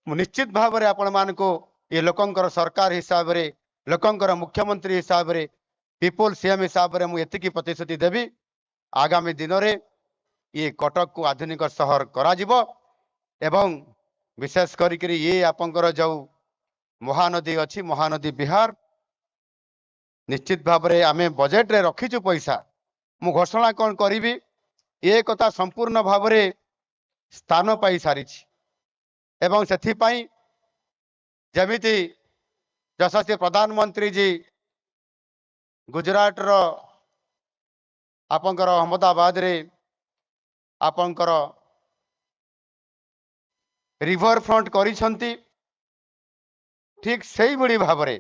S1: ମୁଁ ନିଶ୍ଚିତ ଭାବରେ ଆପଣମାନଙ୍କୁ ଏ ଲୋକଙ୍କର ସରକାର ହିସାବରେ, ଲୋକଙ୍କର ମୁଖ୍ୟମନ୍ତ୍ରୀ ହିସାବରେ, ପିପୁଲ ସିଏମ୍ ହିସାବରେ ମୁଁ ଏତିକି ପ୍ରତିଶ୍ରୁତି ଦେବି, ଆଗାମୀ ଦିନରେ ଇଏ କଟକକୁ ଆଧୁନିକ ସହର କରାଯିବ। ଏବଂ ବିଶେଷ କରିକିରି ଇଏ ଆପଣଙ୍କର ଯେଉଁ ମହାନଦୀ ଅଛି, ମହାନଦୀ ବିହାର, ନିଶ୍ଚିତ ଭାବରେ ଆମେ ବଜେଟରେ ରଖିଛୁ ପଇସା। ମୁଁ ଘୋଷଣା କ'ଣ କରିବି, ଏ କଥା ସମ୍ପୂର୍ଣ୍ଣ ଭାବରେ ସ୍ଥାନ ପାଇସାରିଛି। ଏବଂ ସେଥିପାଇଁ ଯେମିତି ଯଶସ୍ୱୀ ପ୍ରଧାନମନ୍ତ୍ରୀ ଗୁଜୁରାଟର ଆପଣଙ୍କର ଅହମ୍ମଦାବାଦରେ ଆପଣଙ୍କର ରିଭର ଫ୍ରଣ୍ଟ କରିଛନ୍ତି, ଠିକ୍ ସେଇଭଳି ଭାବରେ,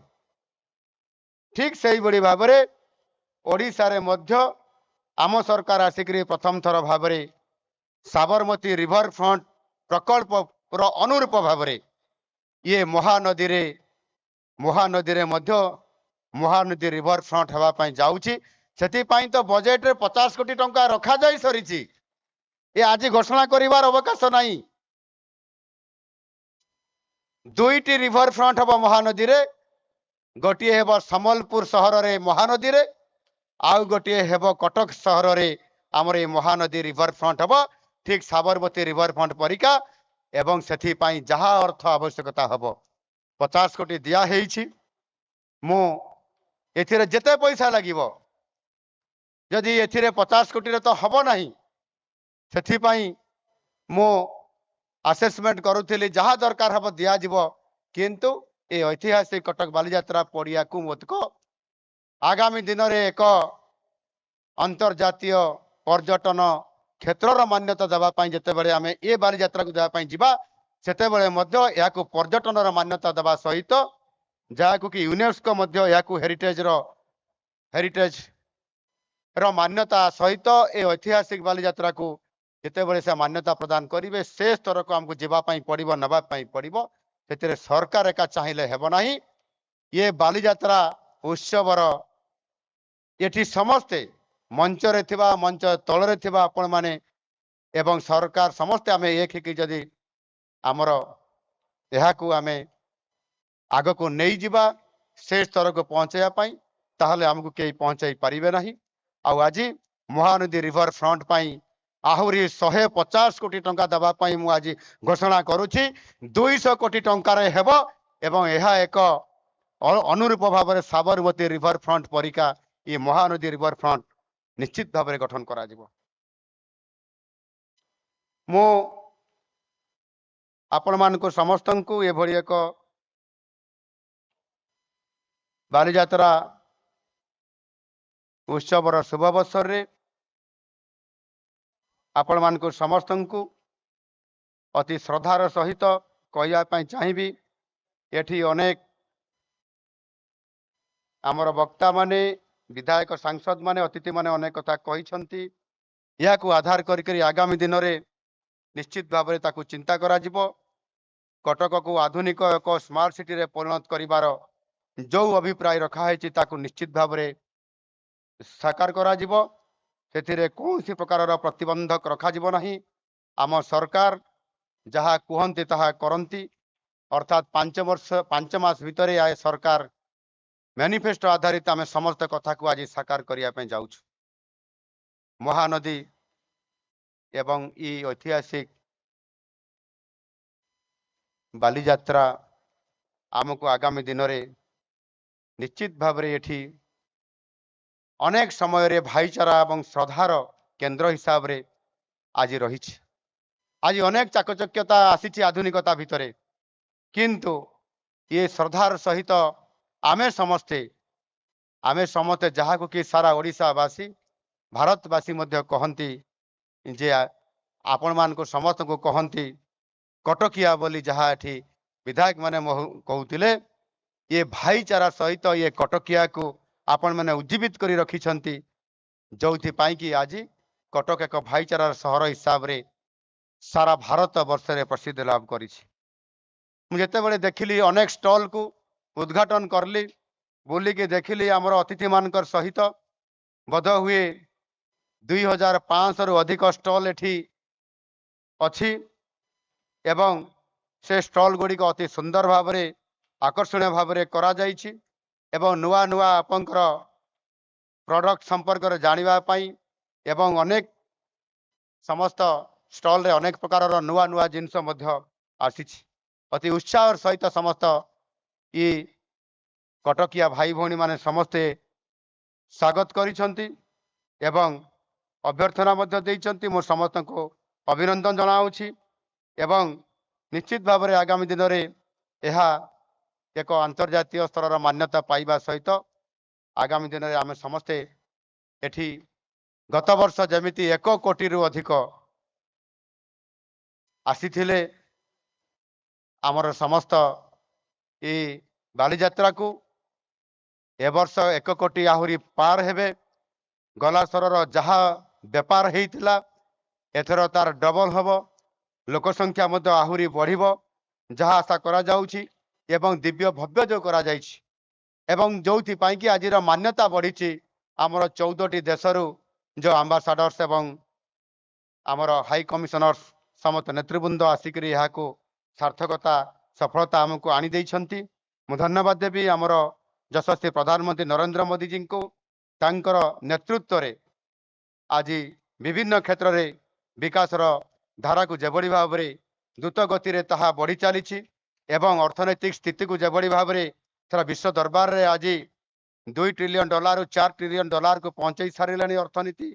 S1: ଠିକ୍ ସେଇଭଳି ଭାବରେ ଓଡ଼ିଶାରେ ମଧ୍ୟ ଆମ ସରକାର ଆସିକରି ପ୍ରଥମ ଥର ଭାବରେ ସାବରମତୀ ରିଭର ଫ୍ରଣ୍ଟ ପ୍ରକଳ୍ପର ଅନୁରୂପ ଭାବରେ ଇଏ ମହାନଦୀରେ ମଧ୍ୟ ମହାନଦୀ ରିଭର ଫ୍ରଣ୍ଟ ହେବା ପାଇଁ ଯାଉଛି। ସେଥିପାଇଁ ତ ବଜେଟରେ 50 କୋଟି ଟଙ୍କା ରଖାଯାଇ ସରିଛି। ଏ ଆଜି ଘୋଷଣା କରିବାର ଅବକାଶ ନାହିଁ। 2ଟି ରିଭର ଫ୍ରଣ୍ଟ ହେବ ମହାନଦୀରେ, ଗୋଟିଏ ହେବ ସମ୍ବଲପୁର ସହରରେ ମହାନଦୀରେ, ଆଉ ଗୋଟିଏ ହେବ କଟକ ସହରରେ। ଆମର ଏଇ ମହାନଦୀ ରିଭର ଫ୍ରଣ୍ଟ ହେବ ଠିକ୍ ସାବରମତୀ ରିଭର ଫ୍ରଣ୍ଟ ପରିକା। ଏବଂ ସେଥିପାଇଁ ଯାହା ଅର୍ଥ ଆବଶ୍ୟକତା ହେବ 50 କୋଟି ଦିଆ ହେଇଛି। ମୁଁ ଏଥିରେ ଯେତେ ପଇସା ଲାଗିବ, ଯଦି ଏଥିରେ 50 କୋଟିରେ ତ ହେବ ନାହିଁ, ସେଥିପାଇଁ ମୁଁ ଆସେସମେଣ୍ଟ କରୁଥିଲି, ଯାହା ଦରକାର ହେବ ଦିଆଯିବ। କିନ୍ତୁ ଏ ଐତିହାସିକ କଟକ ବାଲିଯାତ୍ରା ପଡ଼ିଆକୁ ମଧ୍ୟ ଆଗାମୀ ଦିନରେ ଏକ ଅନ୍ତର୍ଜାତୀୟ ପର୍ଯ୍ୟଟନ କ୍ଷେତ୍ରର ମାନ୍ୟତା ଦେବା ପାଇଁ, ଯେତେବେଳେ ଆମେ ଏ ବାଲିଯାତ୍ରାକୁ ଦେବା ପାଇଁ ଯିବା, ସେତେବେଳେ ମଧ୍ୟ ଏହାକୁ ପର୍ଯ୍ୟଟନର ମାନ୍ୟତା ଦେବା ସହିତ, ଯାହାକୁ କି ୟୁନେସ୍କୋ ମଧ୍ୟ ଏହାକୁ ହେରିଟେଜର ମାନ୍ୟତା ସହିତ ଏ ଐତିହାସିକ ବାଲିଯାତ୍ରାକୁ ଯେତେବେଳେ ସେ ମାନ୍ୟତା ପ୍ରଦାନ କରିବେ, ସେ ସ୍ତରକୁ ଆମକୁ ଯିବା ପାଇଁ ପଡ଼ିବ, ନେବା ପାଇଁ ପଡ଼ିବ। ସେଥିରେ ସରକାର ଏକା ଚାହିଁଲେ ହେବ ନାହିଁ। ଇଏ ବାଲିଯାତ୍ରା ଉତ୍ସବର ଏଠି ସମସ୍ତେ ମଞ୍ଚରେ ଥିବା, ମଞ୍ଚ ତଳରେ ଥିବା ଆପଣମାନେ ଏବଂ ସରକାର ସମସ୍ତେ ଆମେ ଏକ ହେଇକି ଯଦି ଆମର ଏହାକୁ ଆମେ ଆଗକୁ ନେଇଯିବା ସେ ସ୍ତରକୁ ପହଞ୍ଚାଇବା ପାଇଁ, ତାହେଲେ ଆମକୁ କେହି ପହଞ୍ଚାଇ ପାରିବେ ନାହିଁ। ଆଉ ଆଜି ମହାନଦୀ ରିଭର ଫ୍ରଣ୍ଟ ପାଇଁ ଆହୁରି 150 କୋଟି ଟଙ୍କା ଦେବା ପାଇଁ ମୁଁ ଆଜି ଘୋଷଣା କରୁଛି। 200 କୋଟି ଟଙ୍କାରେ ହେବ ଏବଂ ଏହା ଏକ ଅନୁରୂପ ଭାବରେ ସାବରମତୀ ରିଭର ଫ୍ରଣ୍ଟ ପରିକା ଏ ମହାନଦୀ ରିଭର ଫ୍ରଣ୍ଟ ନିଶ୍ଚିତ ଭାବରେ ଗଠନ କରାଯିବ। ମୁଁ ଆପଣମାନଙ୍କୁ ସମସ୍ତଙ୍କୁ ଏଭଳି ଏକ ବାଲିଯାତ୍ରା ଉତ୍ସବର ଶୁଭ ଅବସରରେ ଆପଣମାନଙ୍କୁ ସମସ୍ତଙ୍କୁ ଅତି ଶ୍ରଦ୍ଧାର ସହିତ କହିବା ପାଇଁ ଚାହିଁବି, ଏଠି ଅନେକ ଆମର ବକ୍ତାମାନେ, ବିଧାୟକ, ସାଂସଦମାନେ, ଅତିଥିମାନେ ଅନେକ କଥା କହିଛନ୍ତି। ଏହାକୁ ଆଧାର କରିକରି ଆଗାମୀ ଦିନରେ ନିଶ୍ଚିତ ଭାବରେ ତାକୁ ଚିନ୍ତା କରାଯିବ। କଟକକୁ ଆଧୁନିକ ଏକ ସ୍ମାର୍ଟ ସିଟିରେ ପରିଣତ କରିବାର ଯେଉଁ ଅଭିପ୍ରାୟ ରଖାହେଇଛି, ତାକୁ ନିଶ୍ଚିତ ଭାବରେ ସାକାର କରାଯିବ। ସେଥିରେ କୌଣସି ପ୍ରକାରର ପ୍ରତିବନ୍ଧକ ରଖାଯିବ ନାହିଁ। ଆମ ସରକାର ଯାହା କୁହନ୍ତି ତାହା କରନ୍ତି। ଅର୍ଥାତ୍ 5 ବର୍ଷ 5 ମାସ ଭିତରେ ଏ ସରକାର ମ୍ୟାନିଫେଷ୍ଟୋ ଆଧାରିତ ଆମେ ସମସ୍ତ କଥାକୁ ଆଜି ସାକାର କରିବା ପାଇଁ ଯାଉଛୁ। ମହାନଦୀ ଏବଂ ଇ ଐତିହାସିକ ବାଲିଯାତ୍ରା ଆମକୁ ଆଗାମୀ ଦିନରେ ନିଶ୍ଚିତ ଭାବରେ ଏଠି ଅନେକ ସମୟରେ ଭାଇଚାରା ଏବଂ ଶ୍ରଦ୍ଧାର କେନ୍ଦ୍ର ହିସାବରେ ଆଜି ରହିଛି। ଆଜି ଅନେକ ଚାକଚକ୍ୟତା ଆସିଛି ଆଧୁନିକତା ଭିତରେ, କିନ୍ତୁ ଇଏ ଶ୍ରଦ୍ଧାର ସହିତ ଆମେ ସମସ୍ତେ ଯାହାକୁ କି ସାରା ଓଡ଼ିଶାବାସୀ, ଭାରତବାସୀ ମଧ୍ୟ କହନ୍ତି ଯେ ଆପଣମାନଙ୍କୁ ସମସ୍ତଙ୍କୁ କହନ୍ତି କଟକିଆ ବୋଲି, ଯାହା ଏଠି ବିଧାୟକମାନେ କହୁଥିଲେ, ଇଏ ଭାଇଚାରା ସହିତ ଇଏ କଟକିଆକୁ ଆପଣମାନେ ଉଜ୍ଜୀବିତ କରି ରଖିଛନ୍ତି, ଯୋଉଥିପାଇଁ କି ଆଜି କଟକ ଏକ ଭାଇଚାରାର ସହର ହିସାବରେ ସାରା ଭାରତ ବର୍ଷରେ ପ୍ରସିଦ୍ଧି ଲାଭ କରିଛି। ମୁଁ ଯେତେବେଳେ ଦେଖିଲି ଅନେକ ଷ୍ଟଲକୁ ଉଦ୍ଘାଟନ କଲି, ବୁଲିକି ଦେଖିଲି ଆମର ଅତିଥିମାନଙ୍କର ସହିତ, ବୋଧ ହୁଏ 2500ରୁ ଅଧିକ ଷ୍ଟଲ୍ ଏଠି ଅଛି ଏବଂ ସେ ଷ୍ଟଲ୍ ଗୁଡ଼ିକ ଅତି ସୁନ୍ଦର ଭାବରେ, ଆକର୍ଷଣୀୟ ଭାବରେ କରାଯାଇଛି ଏବଂ ନୂଆ ନୂଆ ଆପଣଙ୍କର ପ୍ରଡ଼କ୍ଟ ସମ୍ପର୍କରେ ଜାଣିବା ପାଇଁ ଏବଂ ଅନେକ ସମସ୍ତ ଷ୍ଟଲରେ ଅନେକ ପ୍ରକାରର ନୂଆ ନୂଆ ଜିନିଷ ମଧ୍ୟ ଆସିଛି। ଅତି ଉତ୍ସାହର ସହିତ ସମସ୍ତ ଇ କଟକିଆ ଭାଇ ଭଉଣୀମାନେ ସମସ୍ତେ ସ୍ୱାଗତ କରିଛନ୍ତି ଏବଂ ଅଭ୍ୟର୍ଥନା ମଧ୍ୟ ଦେଇଛନ୍ତି। ମୁଁ ସମସ୍ତଙ୍କୁ ଅଭିନନ୍ଦନ ଜଣାଉଛି ଏବଂ ନିଶ୍ଚିତ ଭାବରେ ଆଗାମୀ ଦିନରେ ଏହା ଏକ ଆନ୍ତର୍ଜାତୀୟ ସ୍ତରର ମାନ୍ୟତା ପାଇବା ସହିତ ଆଗାମୀ ଦିନରେ ଆମେ ସମସ୍ତେ ଏଠି ଗତ ବର୍ଷ ଯେମିତି 1 କୋଟିରୁ ଅଧିକ ଆସିଥିଲେ ଆମର ସମସ୍ତ ଏ ବାଲିଯାତ୍ରାକୁ, ଏ ବର୍ଷ 1 କୋଟି ଆହୁରି ପାର ହେବେ। ଗଲା ଥରର ଯାହା ବେପାର ହେଇଥିଲା ଏଥର ତାର ଡବଲ ହେବ, ଲୋକ ସଂଖ୍ୟା ମଧ୍ୟ ଆହୁରି ବଢ଼ିବ ଯାହା ଆଶା କରାଯାଉଛି ଏବଂ ଦିବ୍ୟ ଭବ୍ୟ ଯେଉଁ କରାଯାଇଛି ଏବଂ ଯେଉଁଥିପାଇଁ କି ଆଜିର ମାନ୍ୟତା ବଢ଼ିଛି ଆମର 14ଟି ଦେଶରୁ ଯେଉଁ ଆମ୍ବାସାଡର୍ସ ଏବଂ ଆମର ହାଇ କମିଶନର୍ସ ସମସ୍ତ ନେତୃବୃନ୍ଦ ଆସିକରି ଏହାକୁ ସାର୍ଥକତା ସଫଳତା ଆମକୁ ଆଣିଦେଇଛନ୍ତି। ମୁଁ ଧନ୍ୟବାଦ ଦେବି ଆମର ଯଶସ୍ୱୀ ପ୍ରଧାନମନ୍ତ୍ରୀ ନରେନ୍ଦ୍ର ମୋଦିଜୀଙ୍କୁ। ତାଙ୍କର ନେତୃତ୍ୱରେ ଆଜି ବିଭିନ୍ନ କ୍ଷେତ୍ରରେ ବିକାଶର ଧାରାକୁ ଯେଭଳି ଭାବରେ ଦ୍ରୁତ ଗତିରେ ତାହା ବଢ଼ି ଚାଲିଛି ଏବଂ ଅର୍ଥନୈତିକ ସ୍ଥିତିକୁ ଯେଭଳି ଭାବରେ ସାରା ବିଶ୍ୱ ଦରବାରରେ ଆଜି 2 ଟ୍ରିଲିୟନ ଡଲାରରୁ 4 ଟ୍ରିଲିୟନ ଡଲାରକୁ ପହଞ୍ଚେଇ ସାରିଲାଣି, ଅର୍ଥନୀତି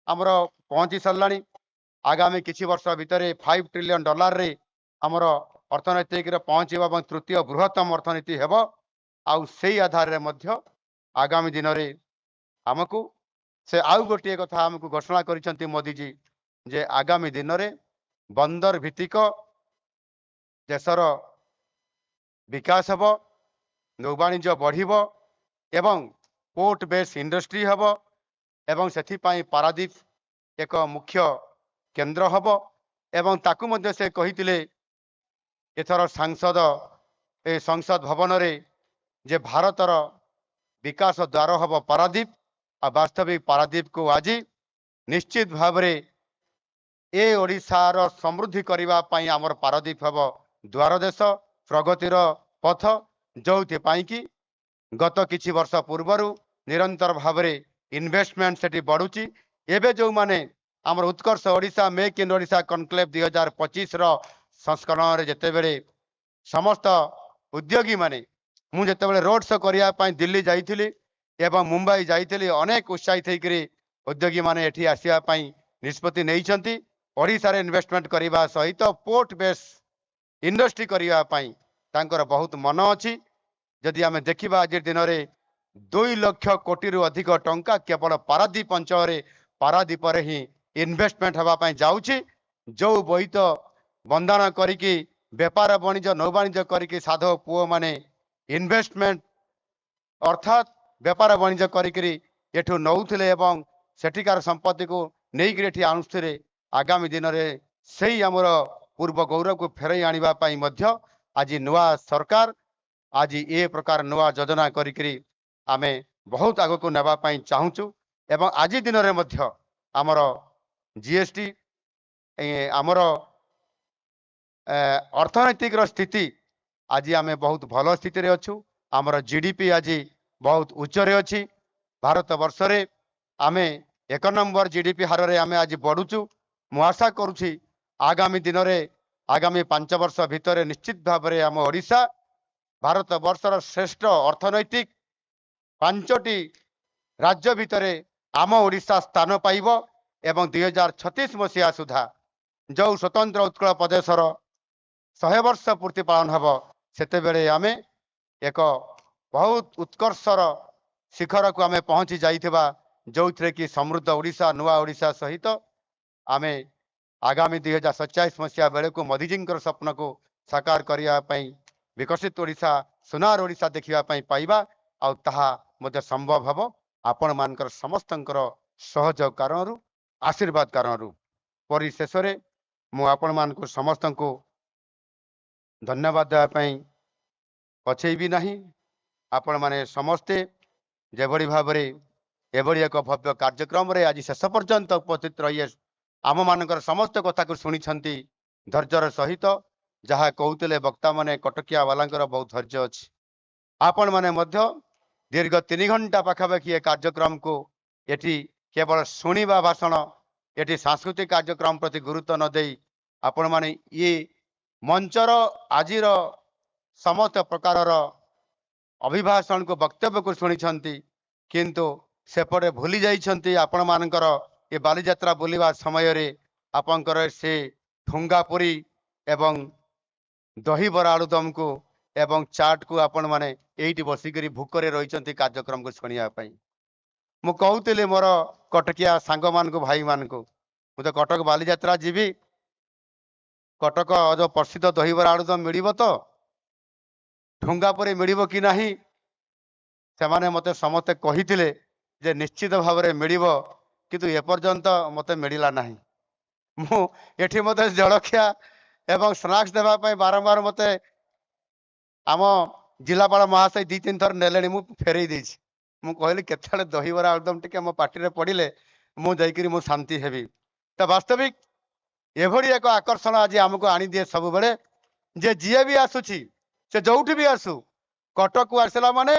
S1: ଆମର ପହଞ୍ଚି ସାରିଲାଣି। ଆଗାମୀ କିଛି ବର୍ଷ ଭିତରେ 5 ଟ୍ରିଲିୟନ ଡଲାରରେ ଆମର ଅର୍ଥନୈତିକରେ ପହଞ୍ଚିବ ଏବଂ ତୃତୀୟ ବୃହତ୍ତମ ଅର୍ଥନୀତି ହେବ। ଆଉ ସେଇ ଆଧାରରେ ମଧ୍ୟ ଆଗାମୀ ଦିନରେ ଆମକୁ ସେ ଆଉ ଗୋଟିଏ କଥା ଆମକୁ ଘୋଷଣା କରିଛନ୍ତି ମୋଦିଜୀ ଯେ ଆଗାମୀ ଦିନରେ ବନ୍ଦର ଭିତ୍ତିକ ଦେଶର ବିକାଶ ହେବ, ନୌବାଣିଜ୍ୟ ବଢ଼ିବ ଏବଂ ପୋର୍ଟ ବେସ୍ ଇଣ୍ଡଷ୍ଟ୍ରି ହେବ ଏବଂ ସେଥିପାଇଁ ପାରାଦୀପ ଏକ ମୁଖ୍ୟ କେନ୍ଦ୍ର ହେବ। ଏବଂ ତାକୁ ମଧ୍ୟ ସେ କହିଥିଲେ ଏଥର ସାଂସଦ ଏ ସଂସଦ ଭବନରେ ଯେ ଭାରତର ବିକାଶ ଦ୍ୱାର ହେବ ପାରାଦୀପ। ଆଉ ବାସ୍ତବିକ ପାରାଦୀପକୁ ଆଜି ନିଶ୍ଚିତ ଭାବରେ ଏ ଓଡ଼ିଶାର ସମୃଦ୍ଧି କରିବା ପାଇଁ ଆମର ପାରାଦୀପ ହେବ ଦ୍ୱାର ଦେଶ, ପ୍ରଗତିର ପଥ, ଯେଉଁଥିପାଇଁ କି ଗତ କିଛି ବର୍ଷ ପୂର୍ବରୁ ନିରନ୍ତର ଭାବରେ ଇନଭେଷ୍ଟମେଣ୍ଟ ସେଠି ବଢ଼ୁଛି। ଏବେ ଯେଉଁମାନେ ଆମର Utkarsh Odisha make in Odisha conclave 2025ର ସଂସ୍କରଣରେ ଯେତେବେଳେ ସମସ୍ତ ଉଦ୍ୟୋଗୀମାନେ, ମୁଁ ଯେତେବେଳେ ରୋଡ୍ ଶୋ କରିବା ପାଇଁ ଦିଲ୍ଲୀ ଯାଇଥିଲି ଏବଂ ମୁମ୍ବାଇ ଯାଇଥିଲି, ଅନେକ ଉତ୍ସାହିତ ହେଇକରି ଉଦ୍ୟୋଗୀମାନେ ଏଠି ଆସିବା ପାଇଁ ନିଷ୍ପତ୍ତି ନେଇଛନ୍ତି। ଓଡ଼ିଶାରେ ଇନଭେଷ୍ଟମେଣ୍ଟ କରିବା ସହିତ ପୋର୍ଟ ବେସ୍ ଇଣ୍ଡଷ୍ଟ୍ରି କରିବା ପାଇଁ ତାଙ୍କର ବହୁତ ମନ ଅଛି। ଯଦି ଆମେ ଦେଖିବା ଆଜି ଦିନରେ 2 ଲକ୍ଷ କୋଟିରୁ ଅଧିକ ଟଙ୍କା କେବଳ ପାରାଦୀପ ଅଞ୍ଚଳରେ, ପାରାଦୀପରେ ହିଁ ଇନଭେଷ୍ଟମେଣ୍ଟ ହେବା ପାଇଁ ଯାଉଛି। ଯେଉଁ ବୋଇତ ବନ୍ଦାଣ କରିକି ବେପାର ବାଣିଜ୍ୟ ନୌବାଣିଜ୍ୟ କରିକି ସାଧବ ପୁଅମାନେ ଇନଭେଷ୍ଟମେଣ୍ଟ ଅର୍ଥାତ୍ ବେପାର ବାଣିଜ୍ୟ କରିକିରି ଏଠୁ ନେଉଥିଲେ ଏବଂ ସେଠିକାର ସମ୍ପତ୍ତିକୁ ନେଇକିରି ଏଠି ଆଣୁଥିଲେ, ଆଗାମୀ ଦିନରେ ସେଇ ଆମର ପୂର୍ବ ଗୌରବକୁ ଫେରାଇ ଆଣିବା ପାଇଁ ମଧ୍ୟ ଆଜି ନୂଆ ସରକାର ଆଜି ଏ ପ୍ରକାର ନୂଆ ଯୋଜନା କରିକିରି ଆମେ ବହୁତ ଆଗକୁ ନେବା ପାଇଁ ଚାହୁଁଛୁ। ଏବଂ ଆଜି ଦିନରେ ମଧ୍ୟ ଆମର ଜିଏସଟି ଆମର ଅର୍ଥନୈତିକର ସ୍ଥିତି ଆଜି ଆମେ ବହୁତ ଭଲ ସ୍ଥିତିରେ ଅଛୁ। ଆମର ଜିଡିପି ଆଜି ବହୁତ ଉଚ୍ଚରେ ଅଛି। ଭାରତ ବର୍ଷରେ ଆମେ 1 ନମ୍ବର ଜିଡିପି ହାରରେ ଆମେ ଆଜି ବଢ଼ୁଛୁ। ମୁଁ ଆଶା କରୁଛି ଆଗାମୀ ଦିନରେ ଆଗାମୀ 5 ବର୍ଷ ଭିତରେ ନିଶ୍ଚିତ ଭାବରେ ଆମ ଓଡ଼ିଶା ଭାରତ ବର୍ଷର ଶ୍ରେଷ୍ଠ ଅର୍ଥନୈତିକ 5ଟି ରାଜ୍ୟ ଭିତରେ ଆମ ଓଡ଼ିଶା ସ୍ଥାନ ପାଇବ ଏବଂ 2036 ମସିହା ସୁଦ୍ଧା ଯେଉଁ ସ୍ୱତନ୍ତ୍ର ଉତ୍କଳ ପ୍ରଦେଶର 100 ବର୍ଷ ପୂର୍ତ୍ତି ପାଳନ ହେବ, ସେତେବେଳେ ଆମେ ଏକ ବହୁତ ଉତ୍କର୍ଷର ଶିଖରକୁ ଆମେ ପହଞ୍ଚି ଯାଇଥିବା, ଯେଉଁଥିରେ କି ସମୃଦ୍ଧ ଓଡ଼ିଶା, ନୂଆ ଓଡ଼ିଶା ସହିତ ଆମେ ଆଗାମୀ 2047 ମସିହା ବେଳକୁ ମୋଦିଜୀଙ୍କର ସ୍ୱପ୍ନକୁ ସାକାର କରିବା ପାଇଁ ବିକଶିତ ଓଡ଼ିଶା, ସୁନାର ଓଡ଼ିଶା ଦେଖିବା ପାଇଁ ପାଇବା। ଆଉ ତାହା ମଧ୍ୟ ସମ୍ଭବ ହେବ ଆପଣମାନଙ୍କର ସମସ୍ତଙ୍କର ସହଯୋଗ କାରଣରୁ, ଆଶୀର୍ବାଦ କାରଣରୁ। ପରିଶେଷରେ ମୁଁ ଆପଣମାନଙ୍କୁ ସମସ୍ତଙ୍କୁ ଧନ୍ୟବାଦ ଦେବା ପାଇଁ ପଛେଇବି ନାହିଁ। ଆପଣମାନେ ସମସ୍ତେ ଯେଭଳି ଭାବରେ ଏଭଳି ଏକ ଭବ୍ୟ କାର୍ଯ୍ୟକ୍ରମରେ ଆଜି ଶେଷ ପର୍ଯ୍ୟନ୍ତ ଉପସ୍ଥିତ ରହି ଆମମାନଙ୍କର ସମସ୍ତ କଥାକୁ ଶୁଣିଛନ୍ତି ଧୈର୍ଯ୍ୟର ସହିତ, ଯାହା କହୁଥିଲେ ବକ୍ତାମାନେ, କଟକିଆ ବାଲାଙ୍କର ବହୁତ ଧୈର୍ଯ୍ୟ ଅଛି। ଆପଣମାନେ ମଧ୍ୟ ଦୀର୍ଘ 3 ଘଣ୍ଟା ପାଖାପାଖି ଏ କାର୍ଯ୍ୟକ୍ରମକୁ ଏଠି କେବଳ ଶୁଣିବା ଭାଷଣ, ଏଠି ସାଂସ୍କୃତିକ କାର୍ଯ୍ୟକ୍ରମ ପ୍ରତି ଗୁରୁତ୍ୱ ନ ଦେଇ ଆପଣମାନେ ଇଏ ମଞ୍ଚର ଆଜିର ସମସ୍ତ ପ୍ରକାରର ଅଭିଭାଷଣକୁ, ବକ୍ତବ୍ୟକୁ ଶୁଣିଛନ୍ତି, କିନ୍ତୁ ସେପଟେ ଭୁଲି ଯାଇଛନ୍ତି ଆପଣମାନଙ୍କର ଏ ବାଲିଯାତ୍ରା ବୁଲିବା ସମୟରେ ଆପଣଙ୍କର ସେ ଠୁଙ୍ଗା ପୁରୀ ଏବଂ ଦହିବରା ଆଳୁଦମକୁ ଏବଂ ଚାଟ୍କୁ ଆପଣମାନେ ଏଇଠି ବସିକରି ଭୋକରେ ରହିଛନ୍ତି କାର୍ଯ୍ୟକ୍ରମକୁ ଶୁଣିବା ପାଇଁ। ମୁଁ କହୁଥିଲି ମୋର କଟକିଆ ସାଙ୍ଗମାନଙ୍କୁ, ଭାଇମାନଙ୍କୁ, ମୁଁ ତ କଟକ ବାଲିଯାତ୍ରା ଯିବି, କଟକ ଯେଉଁ ପ୍ରସିଦ୍ଧ ଦହିବରା ଆଳୁଦମ ମିଳିବ ତ, ଠୁଙ୍ଗା ପୁରୀ ମିଳିବ କି ନାହିଁ? ସେମାନେ ମୋତେ ସମସ୍ତେ କହିଥିଲେ ଯେ ନିଶ୍ଚିତ ଭାବରେ ମିଳିବ, କିନ୍ତୁ ଏପର୍ଯ୍ୟନ୍ତ ମୋତେ ମିଳିଲା ନାହିଁ। ମୁଁ ଏଠି ମୋତେ ଜଳଖିଆ ଏବଂ ସ୍ନାକ୍ସ ଦେବା ପାଇଁ ବାରମ୍ବାର ମୋତେ ଆମ ଜିଲ୍ଲାପାଳ ମହାଶୟ 2-3 ଥର ନେଲେଣି, ମୁଁ ଫେରେଇ ଦେଇଛି। ମୁଁ କହିଲି କେତେବେଳେ ଦହିବରା ଆଳୁଦମ ଟିକେ ମୋ ପାଟିରେ ପଡ଼ିଲେ ମୁଁ ଯାଇକିରି ମୁଁ ଶାନ୍ତି ହେବି। ତ ବାସ୍ତବିକ ଏଭଳି ଏକ ଆକର୍ଷଣ ଆଜି ଆମକୁ ଆଣିଦିଏ ସବୁବେଳେ, ଯେ ଯିଏ ବି ଆସୁଛି, ସେ ଯୋଉଠି ବି ଆସୁ, କଟକକୁ ଆସିଲା ମାନେ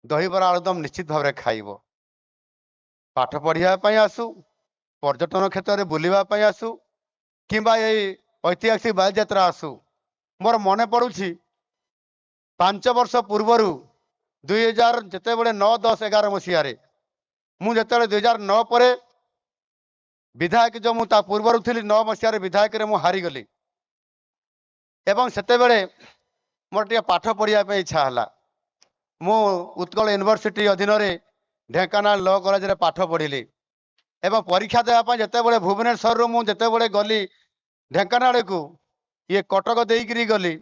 S1: ଦହିବରା ଆଳୁଦମ ନିଶ୍ଚିତ ଭାବରେ ଖାଇବ। ପାଠ ପଢ଼ିବା ପାଇଁ ଆସୁ, ପର୍ଯ୍ୟଟନ କ୍ଷେତ୍ରରେ ବୁଲିବା ପାଇଁ ଆସୁ, କିମ୍ବା ଏଇ ଐତିହାସିକ ବାଲିଯାତ୍ରା ଆସୁ। ମୋର ମନେ ପଡ଼ୁଛି 5 ବର୍ଷ ପୂର୍ବରୁ 2000 ଯେତେବେଳେ 9, 10, 11 ମସିହାରେ ମୁଁ ଯେତେବେଳେ 2009 ପରେ ବିଧାୟକ, ଯେଉଁ ମୁଁ ତା ପୂର୍ବରୁ ଥିଲି, 9 ମସିହାରେ ବିଧାୟକରେ ମୁଁ ହାରିଗଲି ଏବଂ ସେତେବେଳେ ମୋର ଟିକେ ପାଠ ପଢ଼ିବା ପାଇଁ ଇଚ୍ଛା ହେଲା। ମୁଁ ଉତ୍କଳ ୟୁନିଭର୍ସିଟି ଅଧୀନରେ ଢେଙ୍କାନାଳ ଲ କଲେଜରେ ପାଠ ପଢ଼ିଲି ଏବଂ ପରୀକ୍ଷା ଦେବା ପାଇଁ ଯେତେବେଳେ ଭୁବନେଶ୍ୱରରୁ ମୁଁ ଯେତେବେଳେ ଗଲି ଢେଙ୍କାନାଳକୁ, ଇଏ କଟକ ଦେଇକିରି ଗଲି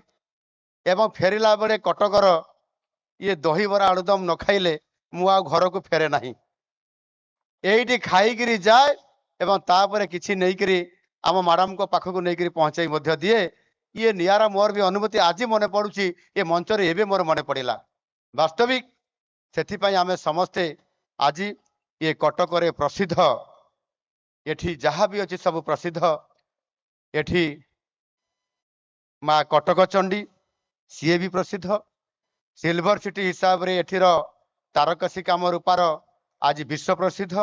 S1: ଏବଂ ଫେରିଲା ବେଳେ କଟକର ଇଏ ଦହିବରା ଆଳୁଦମ ନ ଖାଇଲେ ମୁଁ ଆଉ ଘରକୁ ଫେରେ ନାହିଁ। ଏଇଠି ଖାଇକିରି ଯାଏ ଏବଂ ତାପରେ କିଛି ନେଇକିରି ଆମ ମ୍ୟାଡ଼ାମଙ୍କ ପାଖକୁ ନେଇକିରି ପହଞ୍ଚାଇ ମଧ୍ୟ ଦିଏ। ଇଏ ନିଆରା ମୋର ବି ଅନୁଭୂତି ଆଜି ମନେ ପଡ଼ୁଛି, ଏ ମଞ୍ଚରେ ଏବେ ମୋର ମନେ ପଡ଼ିଲା। ବାସ୍ତବିକ ସେଥିପାଇଁ ଆମେ ସମସ୍ତେ ଆଜି ଇଏ କଟକରେ ପ୍ରସିଦ୍ଧ, ଏଠି ଯାହା ବି ଅଛି ସବୁ ପ୍ରସିଦ୍ଧ। ଏଠି ମା କଟକ ଚଣ୍ଡୀ, ସିଏ ବି ପ୍ରସିଦ୍ଧ। ସିଲଭର ସିଟି ହିସାବରେ ଏଠିର ତାରକସି କାମ ରୂପାର ଆଜି ବିଶ୍ୱ ପ୍ରସିଦ୍ଧ।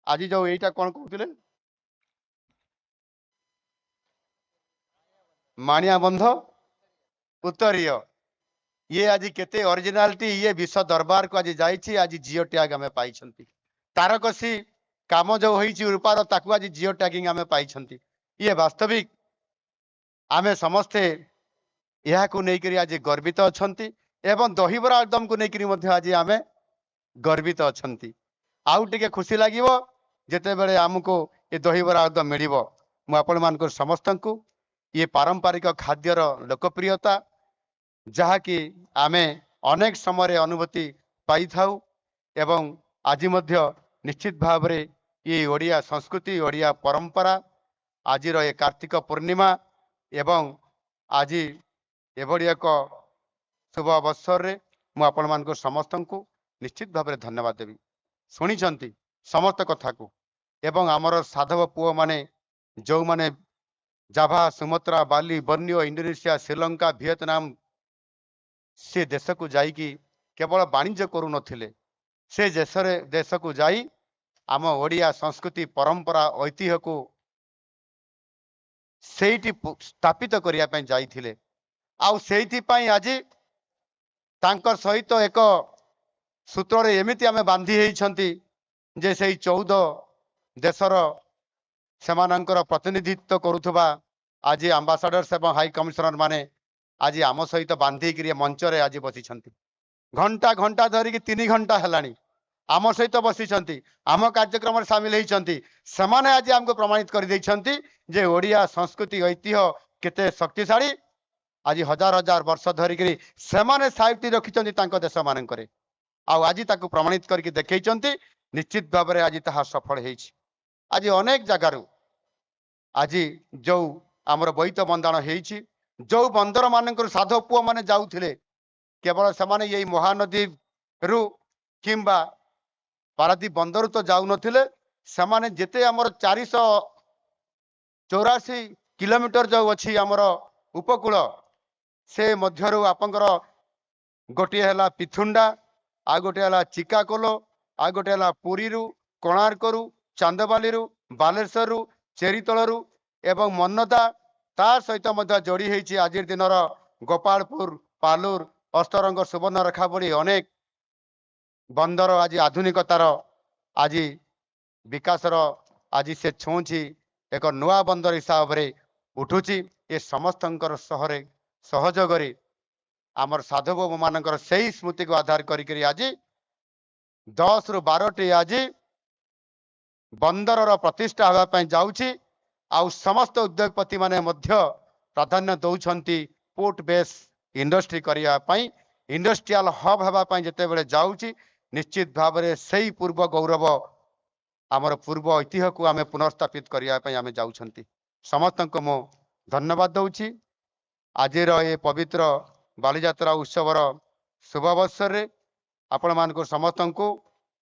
S1: ଆଜି ଯୋଉ ଏଇଟା କଣ କହୁଥିଲେ, ମାଣିଆବନ୍ଧ ଉତ୍ତରୀୟ, ଇଏ ଆଜି କେତେ ଅରିଜିନାଲିଟି, ଇଏ ବିଶ୍ୱ ଦରବାରକୁ ଆଜି ଯାଇଛି। ଆଜି ଜିଓ ଟ୍ୟାଗ ଆମେ ପାଇଛନ୍ତି। ତାରକସି କାମ ଯୋଉ ହେଇଛି ରୂପାର, ତାକୁ ଆଜି ଜିଓ ଟ୍ୟାଗିଂ ଆମେ ପାଇଛନ୍ତି। ଇଏ ବାସ୍ତବିକ ଆମେ ସମସ୍ତେ ଏହାକୁ ନେଇକରି ଆଜି ଗର୍ବିତ ଅଛନ୍ତି ଏବଂ ଦହିବରା ଆଳୁଦମକୁ ନେଇକରି ମଧ୍ୟ ଆଜି ଆମେ ଗର୍ବିତ ଅଛନ୍ତି। ଆଉ ଟିକେ ଖୁସି ଲାଗିବ ଯେତେବେଳେ ଆମକୁ ଏ ଦହିବରା ଆଳୁଦମ ମିଳିବ। ମୁଁ ଆପଣମାନଙ୍କୁ ସମସ୍ତଙ୍କୁ ଇଏ ପାରମ୍ପରିକ ଖାଦ୍ୟର ଲୋକପ୍ରିୟତା, ଯାହାକି ଆମେ ଅନେକ ସମୟରେ ଅନୁଭୂତି ପାଇଥାଉ ଏବଂ ଆଜି ମଧ୍ୟ ନିଶ୍ଚିତ ଭାବରେ ଇଏ ଓଡ଼ିଆ ସଂସ୍କୃତି, ଓଡ଼ିଆ ପରମ୍ପରା, ଆଜିର ଏ କାର୍ତ୍ତିକ ପୂର୍ଣ୍ଣିମା ଏବଂ ଆଜି ଏଭଳି ଏକ ଶୁଭ ଅବସରରେ ମୁଁ ଆପଣମାନଙ୍କୁ ସମସ୍ତଙ୍କୁ ନିଶ୍ଚିତ ଭାବରେ ଧନ୍ୟବାଦ ଦେବି। ଶୁଣିଛନ୍ତି ସମସ୍ତ କଥାକୁ ଏବଂ ଆମର ସାଧବ ପୁଅମାନେ ଯେଉଁମାନେ Java, Sumatra, Bali, Borneo, Indonesia, Sri Lanka, Vietnam ସେ ଦେଶକୁ ଯାଇକି କେବଳ ବାଣିଜ୍ୟ କରୁନଥିଲେ, ସେ ଦେଶକୁ ଯାଇ ଆମ ଓଡ଼ିଆ ସଂସ୍କୃତି, ପରମ୍ପରା, ଐତିହ୍ୟକୁ ସେଇଠି ସ୍ଥାପିତ କରିବା ପାଇଁ ଯାଇଥିଲେ। ଆଉ ସେଇଥିପାଇଁ ଆଜି ତାଙ୍କ ସହିତ ଏକ ସୂତ୍ରରେ ଏମିତି ଆମେ ବାନ୍ଧି ହେଇଛନ୍ତି ଯେ ସେଇ 14 ଦେଶର ସେମାନଙ୍କର ପ୍ରତିନିଧିତ୍ୱ କରୁଥିବା ଆଜି ଆମ୍ବାସାଡର୍ସ ଏବଂ ହାଇ କମିଶନର ମାନେ ଆଜି ଆମ ସହିତ ବାନ୍ଧିକିରି ମଞ୍ଚରେ ଆଜି ବସିଛନ୍ତି। ଘଣ୍ଟା ଘଣ୍ଟା ଧରିକି 3 ଘଣ୍ଟା ହେଲାଣି ଆମ ସହିତ ବସିଛନ୍ତି, ଆମ କାର୍ଯ୍ୟକ୍ରମରେ ସାମିଲ ହେଇଛନ୍ତି। ସେମାନେ ଆଜି ଆମକୁ ପ୍ରମାଣିତ କରିଦେଇଛନ୍ତି ଯେ ଓଡ଼ିଆ ସଂସ୍କୃତି ଐତିହ୍ୟ କେତେ ଶକ୍ତିଶାଳୀ। ଆଜି ହଜାର ହଜାର ବର୍ଷ ଧରିକିରି ସେମାନେ ସାଇତି ରଖିଛନ୍ତି ତାଙ୍କ ଦେଶମାନଙ୍କରେ, ଆଉ ଆଜି ତାକୁ ପ୍ରମାଣିତ କରିକି ଦେଖେଇଛନ୍ତି। ନିଶ୍ଚିତ ଭାବରେ ଆଜି ତାହା ସଫଳ ହେଇଛି। ଆଜି ଅନେକ ଜାଗାରୁ ଆଜି ଯୋଉ ଆମର ବୋଇତ ବନ୍ଦାଣ ହେଇଛି, ଯେଉଁ ବନ୍ଦରମାନଙ୍କରୁ ସାଧବ ପୁଅମାନେ ଯାଉଥିଲେ, କେବଳ ସେମାନେ ଏଇ ମହାନଦୀରୁ କିମ୍ବା ପାରାଦୀପ ବନ୍ଦରରୁ ତ ଯାଉନଥିଲେ, ସେମାନେ ଯେତେ ଆମର 484 କିଲୋମିଟର ଯେଉଁ ଅଛି ଆମର ଉପକୂଳ, ସେ ମଧ୍ୟରୁ ଆପଣଙ୍କର ଗୋଟିଏ ହେଲା ପିଥୁଣ୍ଡା, ଆଉ ଗୋଟିଏ ହେଲା ଚିକାକୋଲ, ଆଉ ଗୋଟିଏ ହେଲା ପୁରୀରୁ, କୋଣାର୍କରୁ, ଚାନ୍ଦବାଲିରୁ, ବାଲେଶ୍ୱରରୁ, ଚେରିତଳରୁ ଏବଂ ମନ୍ନଦା, ତା ସହିତ ମଧ୍ୟ ଯୋଡ଼ି ହେଇଛି ଆଜିର ଦିନର ଗୋପାଳପୁର, ପାଲୁର, ଅସ୍ତରଙ୍ଗ, ସୁବର୍ଣ୍ଣରେଖା ଭଳି ଅନେକ ବନ୍ଦର ଆଜି ଆଧୁନିକତାର ଆଜି ବିକାଶର ଆଜି ସେ ଛୁଉଁଛି, ଏକ ନୂଆ ବନ୍ଦର ହିସାବରେ ଉଠୁଛି। ଏ ସମସ୍ତଙ୍କର ସହରେ ସହଯୋଗରେ ଆମର ସାଧବମାନଙ୍କର ସେଇ ସ୍ମୃତିକୁ ଆଧାର କରିକିରି ଆଜି 10ରୁ 12ଟି ଆଜି ବନ୍ଦରର ପ୍ରତିଷ୍ଠା ହେବା ପାଇଁ ଯାଉଛି। ଆଉ ସମସ୍ତ ଉଦ୍ୟୋଗପତି ମାନେ ମଧ୍ୟ ପ୍ରାଧାନ୍ୟ ଦେଉଛନ୍ତି ପୋର୍ଟ ବେସ୍ ଇଣ୍ଡଷ୍ଟ୍ରି କରିବା ପାଇଁ, ଇଣ୍ଡଷ୍ଟ୍ରିଆଲ ହବ୍ ହେବା ପାଇଁ ଯେତେବେଳେ ଯାଉଛି, ନିଶ୍ଚିତ ଭାବରେ ସେଇ ପୂର୍ବ ଗୌରବ, ଆମର ପୂର୍ବ ଐତିହ୍ୟକୁ ଆମେ ପୁନର୍ସ୍ଥାପିତ କରିବା ପାଇଁ ଆମେ ଯାଉଛନ୍ତି। ସମସ୍ତଙ୍କୁ ମୁଁ ଧନ୍ୟବାଦ ଦେଉଛି ଆଜିର ଏ ପବିତ୍ର ବାଲିଯାତ୍ରା ଉତ୍ସବର ଶୁଭ ଅବସରରେ। ଆପଣମାନଙ୍କୁ ସମସ୍ତଙ୍କୁ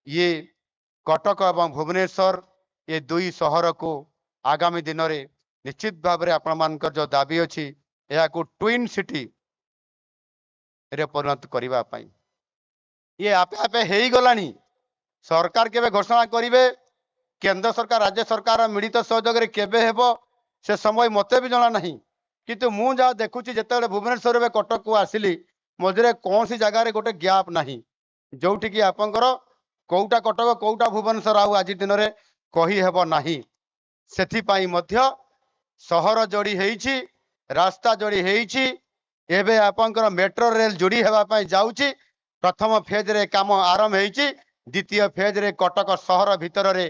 S1: ଇଏ କଟକ ଏବଂ ଭୁବନେଶ୍ୱର ଏ ଦୁଇ ସହରକୁ ଆଗାମୀ ଦିନରେ ନିଶ୍ଚିତ ଭାବରେ ଆପଣମାନଙ୍କର ଯେଉଁ ଦାବି ଅଛି, ଏହାକୁ ଟ୍ୱିନ୍ ସିଟି ରେ ପରିଣତ କରିବା ପାଇଁ ଇଏ ଆପେ ଆପେ ହେଇଗଲାଣି। ସରକାର କେବେ ଘୋଷଣା କରିବେ, କେନ୍ଦ୍ର ସରକାର ରାଜ୍ୟ ସରକାର ମିଳିତ ସହଯୋଗରେ କେବେ ହେବ, ସେ ସମୟ ମୋତେ ବି ଜଣା ନାହିଁ। କିନ୍ତୁ ମୁଁ ଯାହା ଦେଖୁଛି, ଯେତେବେଳେ ଭୁବନେଶ୍ୱର ଏବେ କଟକକୁ ଆସିଲି, ମଝିରେ କୌଣସି ଜାଗାରେ ଗୋଟେ ଗ୍ୟାପ୍ ନାହିଁ ଯୋଉଠିକି ଆପଣଙ୍କର କୋଉଟା କଟକ କୋଉଟା ଭୁବନେଶ୍ୱର ଆଉ ଆଜି ଦିନରେ କହିହେବ ନାହିଁ। ସେଥିପାଇଁ ମଧ୍ୟ ସହର ଯୋଡ଼ି ହେଇଛି, ରାସ୍ତା ଯୋଡ଼ି ହେଇଛି, ଏବେ ଆପଣଙ୍କର ମେଟ୍ରୋ ରେଲ ଯୋଡ଼ି ହେବା ପାଇଁ ଯାଉଛି। ପ୍ରଥମ ଫେଜ୍ରେ କାମ ଆରମ୍ଭ ହେଇଛି, ଦ୍ୱିତୀୟ ଫେଜ୍ରେ କଟକ ସହର ଭିତରରେ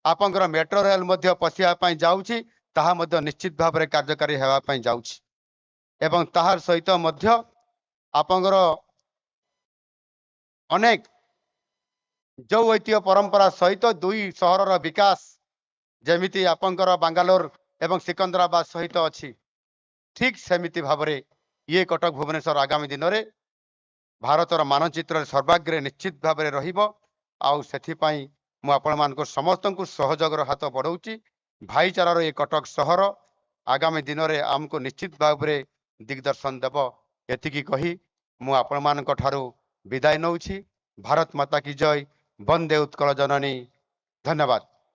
S1: ଆପଣଙ୍କର ମେଟ୍ରୋ ରେଲ ମଧ୍ୟ ପଶିବା ପାଇଁ ଯାଉଛି, ତାହା ମଧ୍ୟ ନିଶ୍ଚିତ ଭାବରେ କାର୍ଯ୍ୟକାରୀ ହେବା ପାଇଁ ଯାଉଛି। ଏବଂ ତାହାର ସହିତ ମଧ୍ୟ ଆପଣଙ୍କର ଅନେକ ଯେଉଁ ଐତିହ୍ୟ ପରମ୍ପରା ସହିତ ଦୁଇ ସହରର ବିକାଶ ଯେମିତି ଆପଣଙ୍କର ବାଙ୍ଗାଲୋର ଏବଂ ସିକନ୍ଦରାବାଦ ସହିତ ଅଛି, ଠିକ୍ ସେମିତି ଭାବରେ ଇଏ କଟକ ଭୁବନେଶ୍ୱର ଆଗାମୀ ଦିନରେ ଭାରତର ମାନଚିତ୍ରରେ ସର୍ବାଗ୍ରେ ନିଶ୍ଚିତ ଭାବରେ ରହିବ। ଆଉ ସେଥିପାଇଁ ମୁଁ ଆପଣମାନଙ୍କୁ ସମସ୍ତଙ୍କୁ ସହଯୋଗର ହାତ ବଢ଼ଉଛି। ଭାଇଚାରାର ଏ କଟକ ସହର ଆଗାମୀ ଦିନରେ ଆମକୁ ନିଶ୍ଚିତ ଭାବରେ ଦିଗ୍ଦର୍ଶନ ଦେବ। ଏତିକି କହି ମୁଁ ଆପଣମାନଙ୍କ ଠାରୁ ବିଦାୟ ନେଉଛି। ଭାରତ ମାତା କି ଜୟ, ବନ୍ଦେ ଉତ୍କଳ ଜନନୀ। ଧନ୍ୟବାଦ।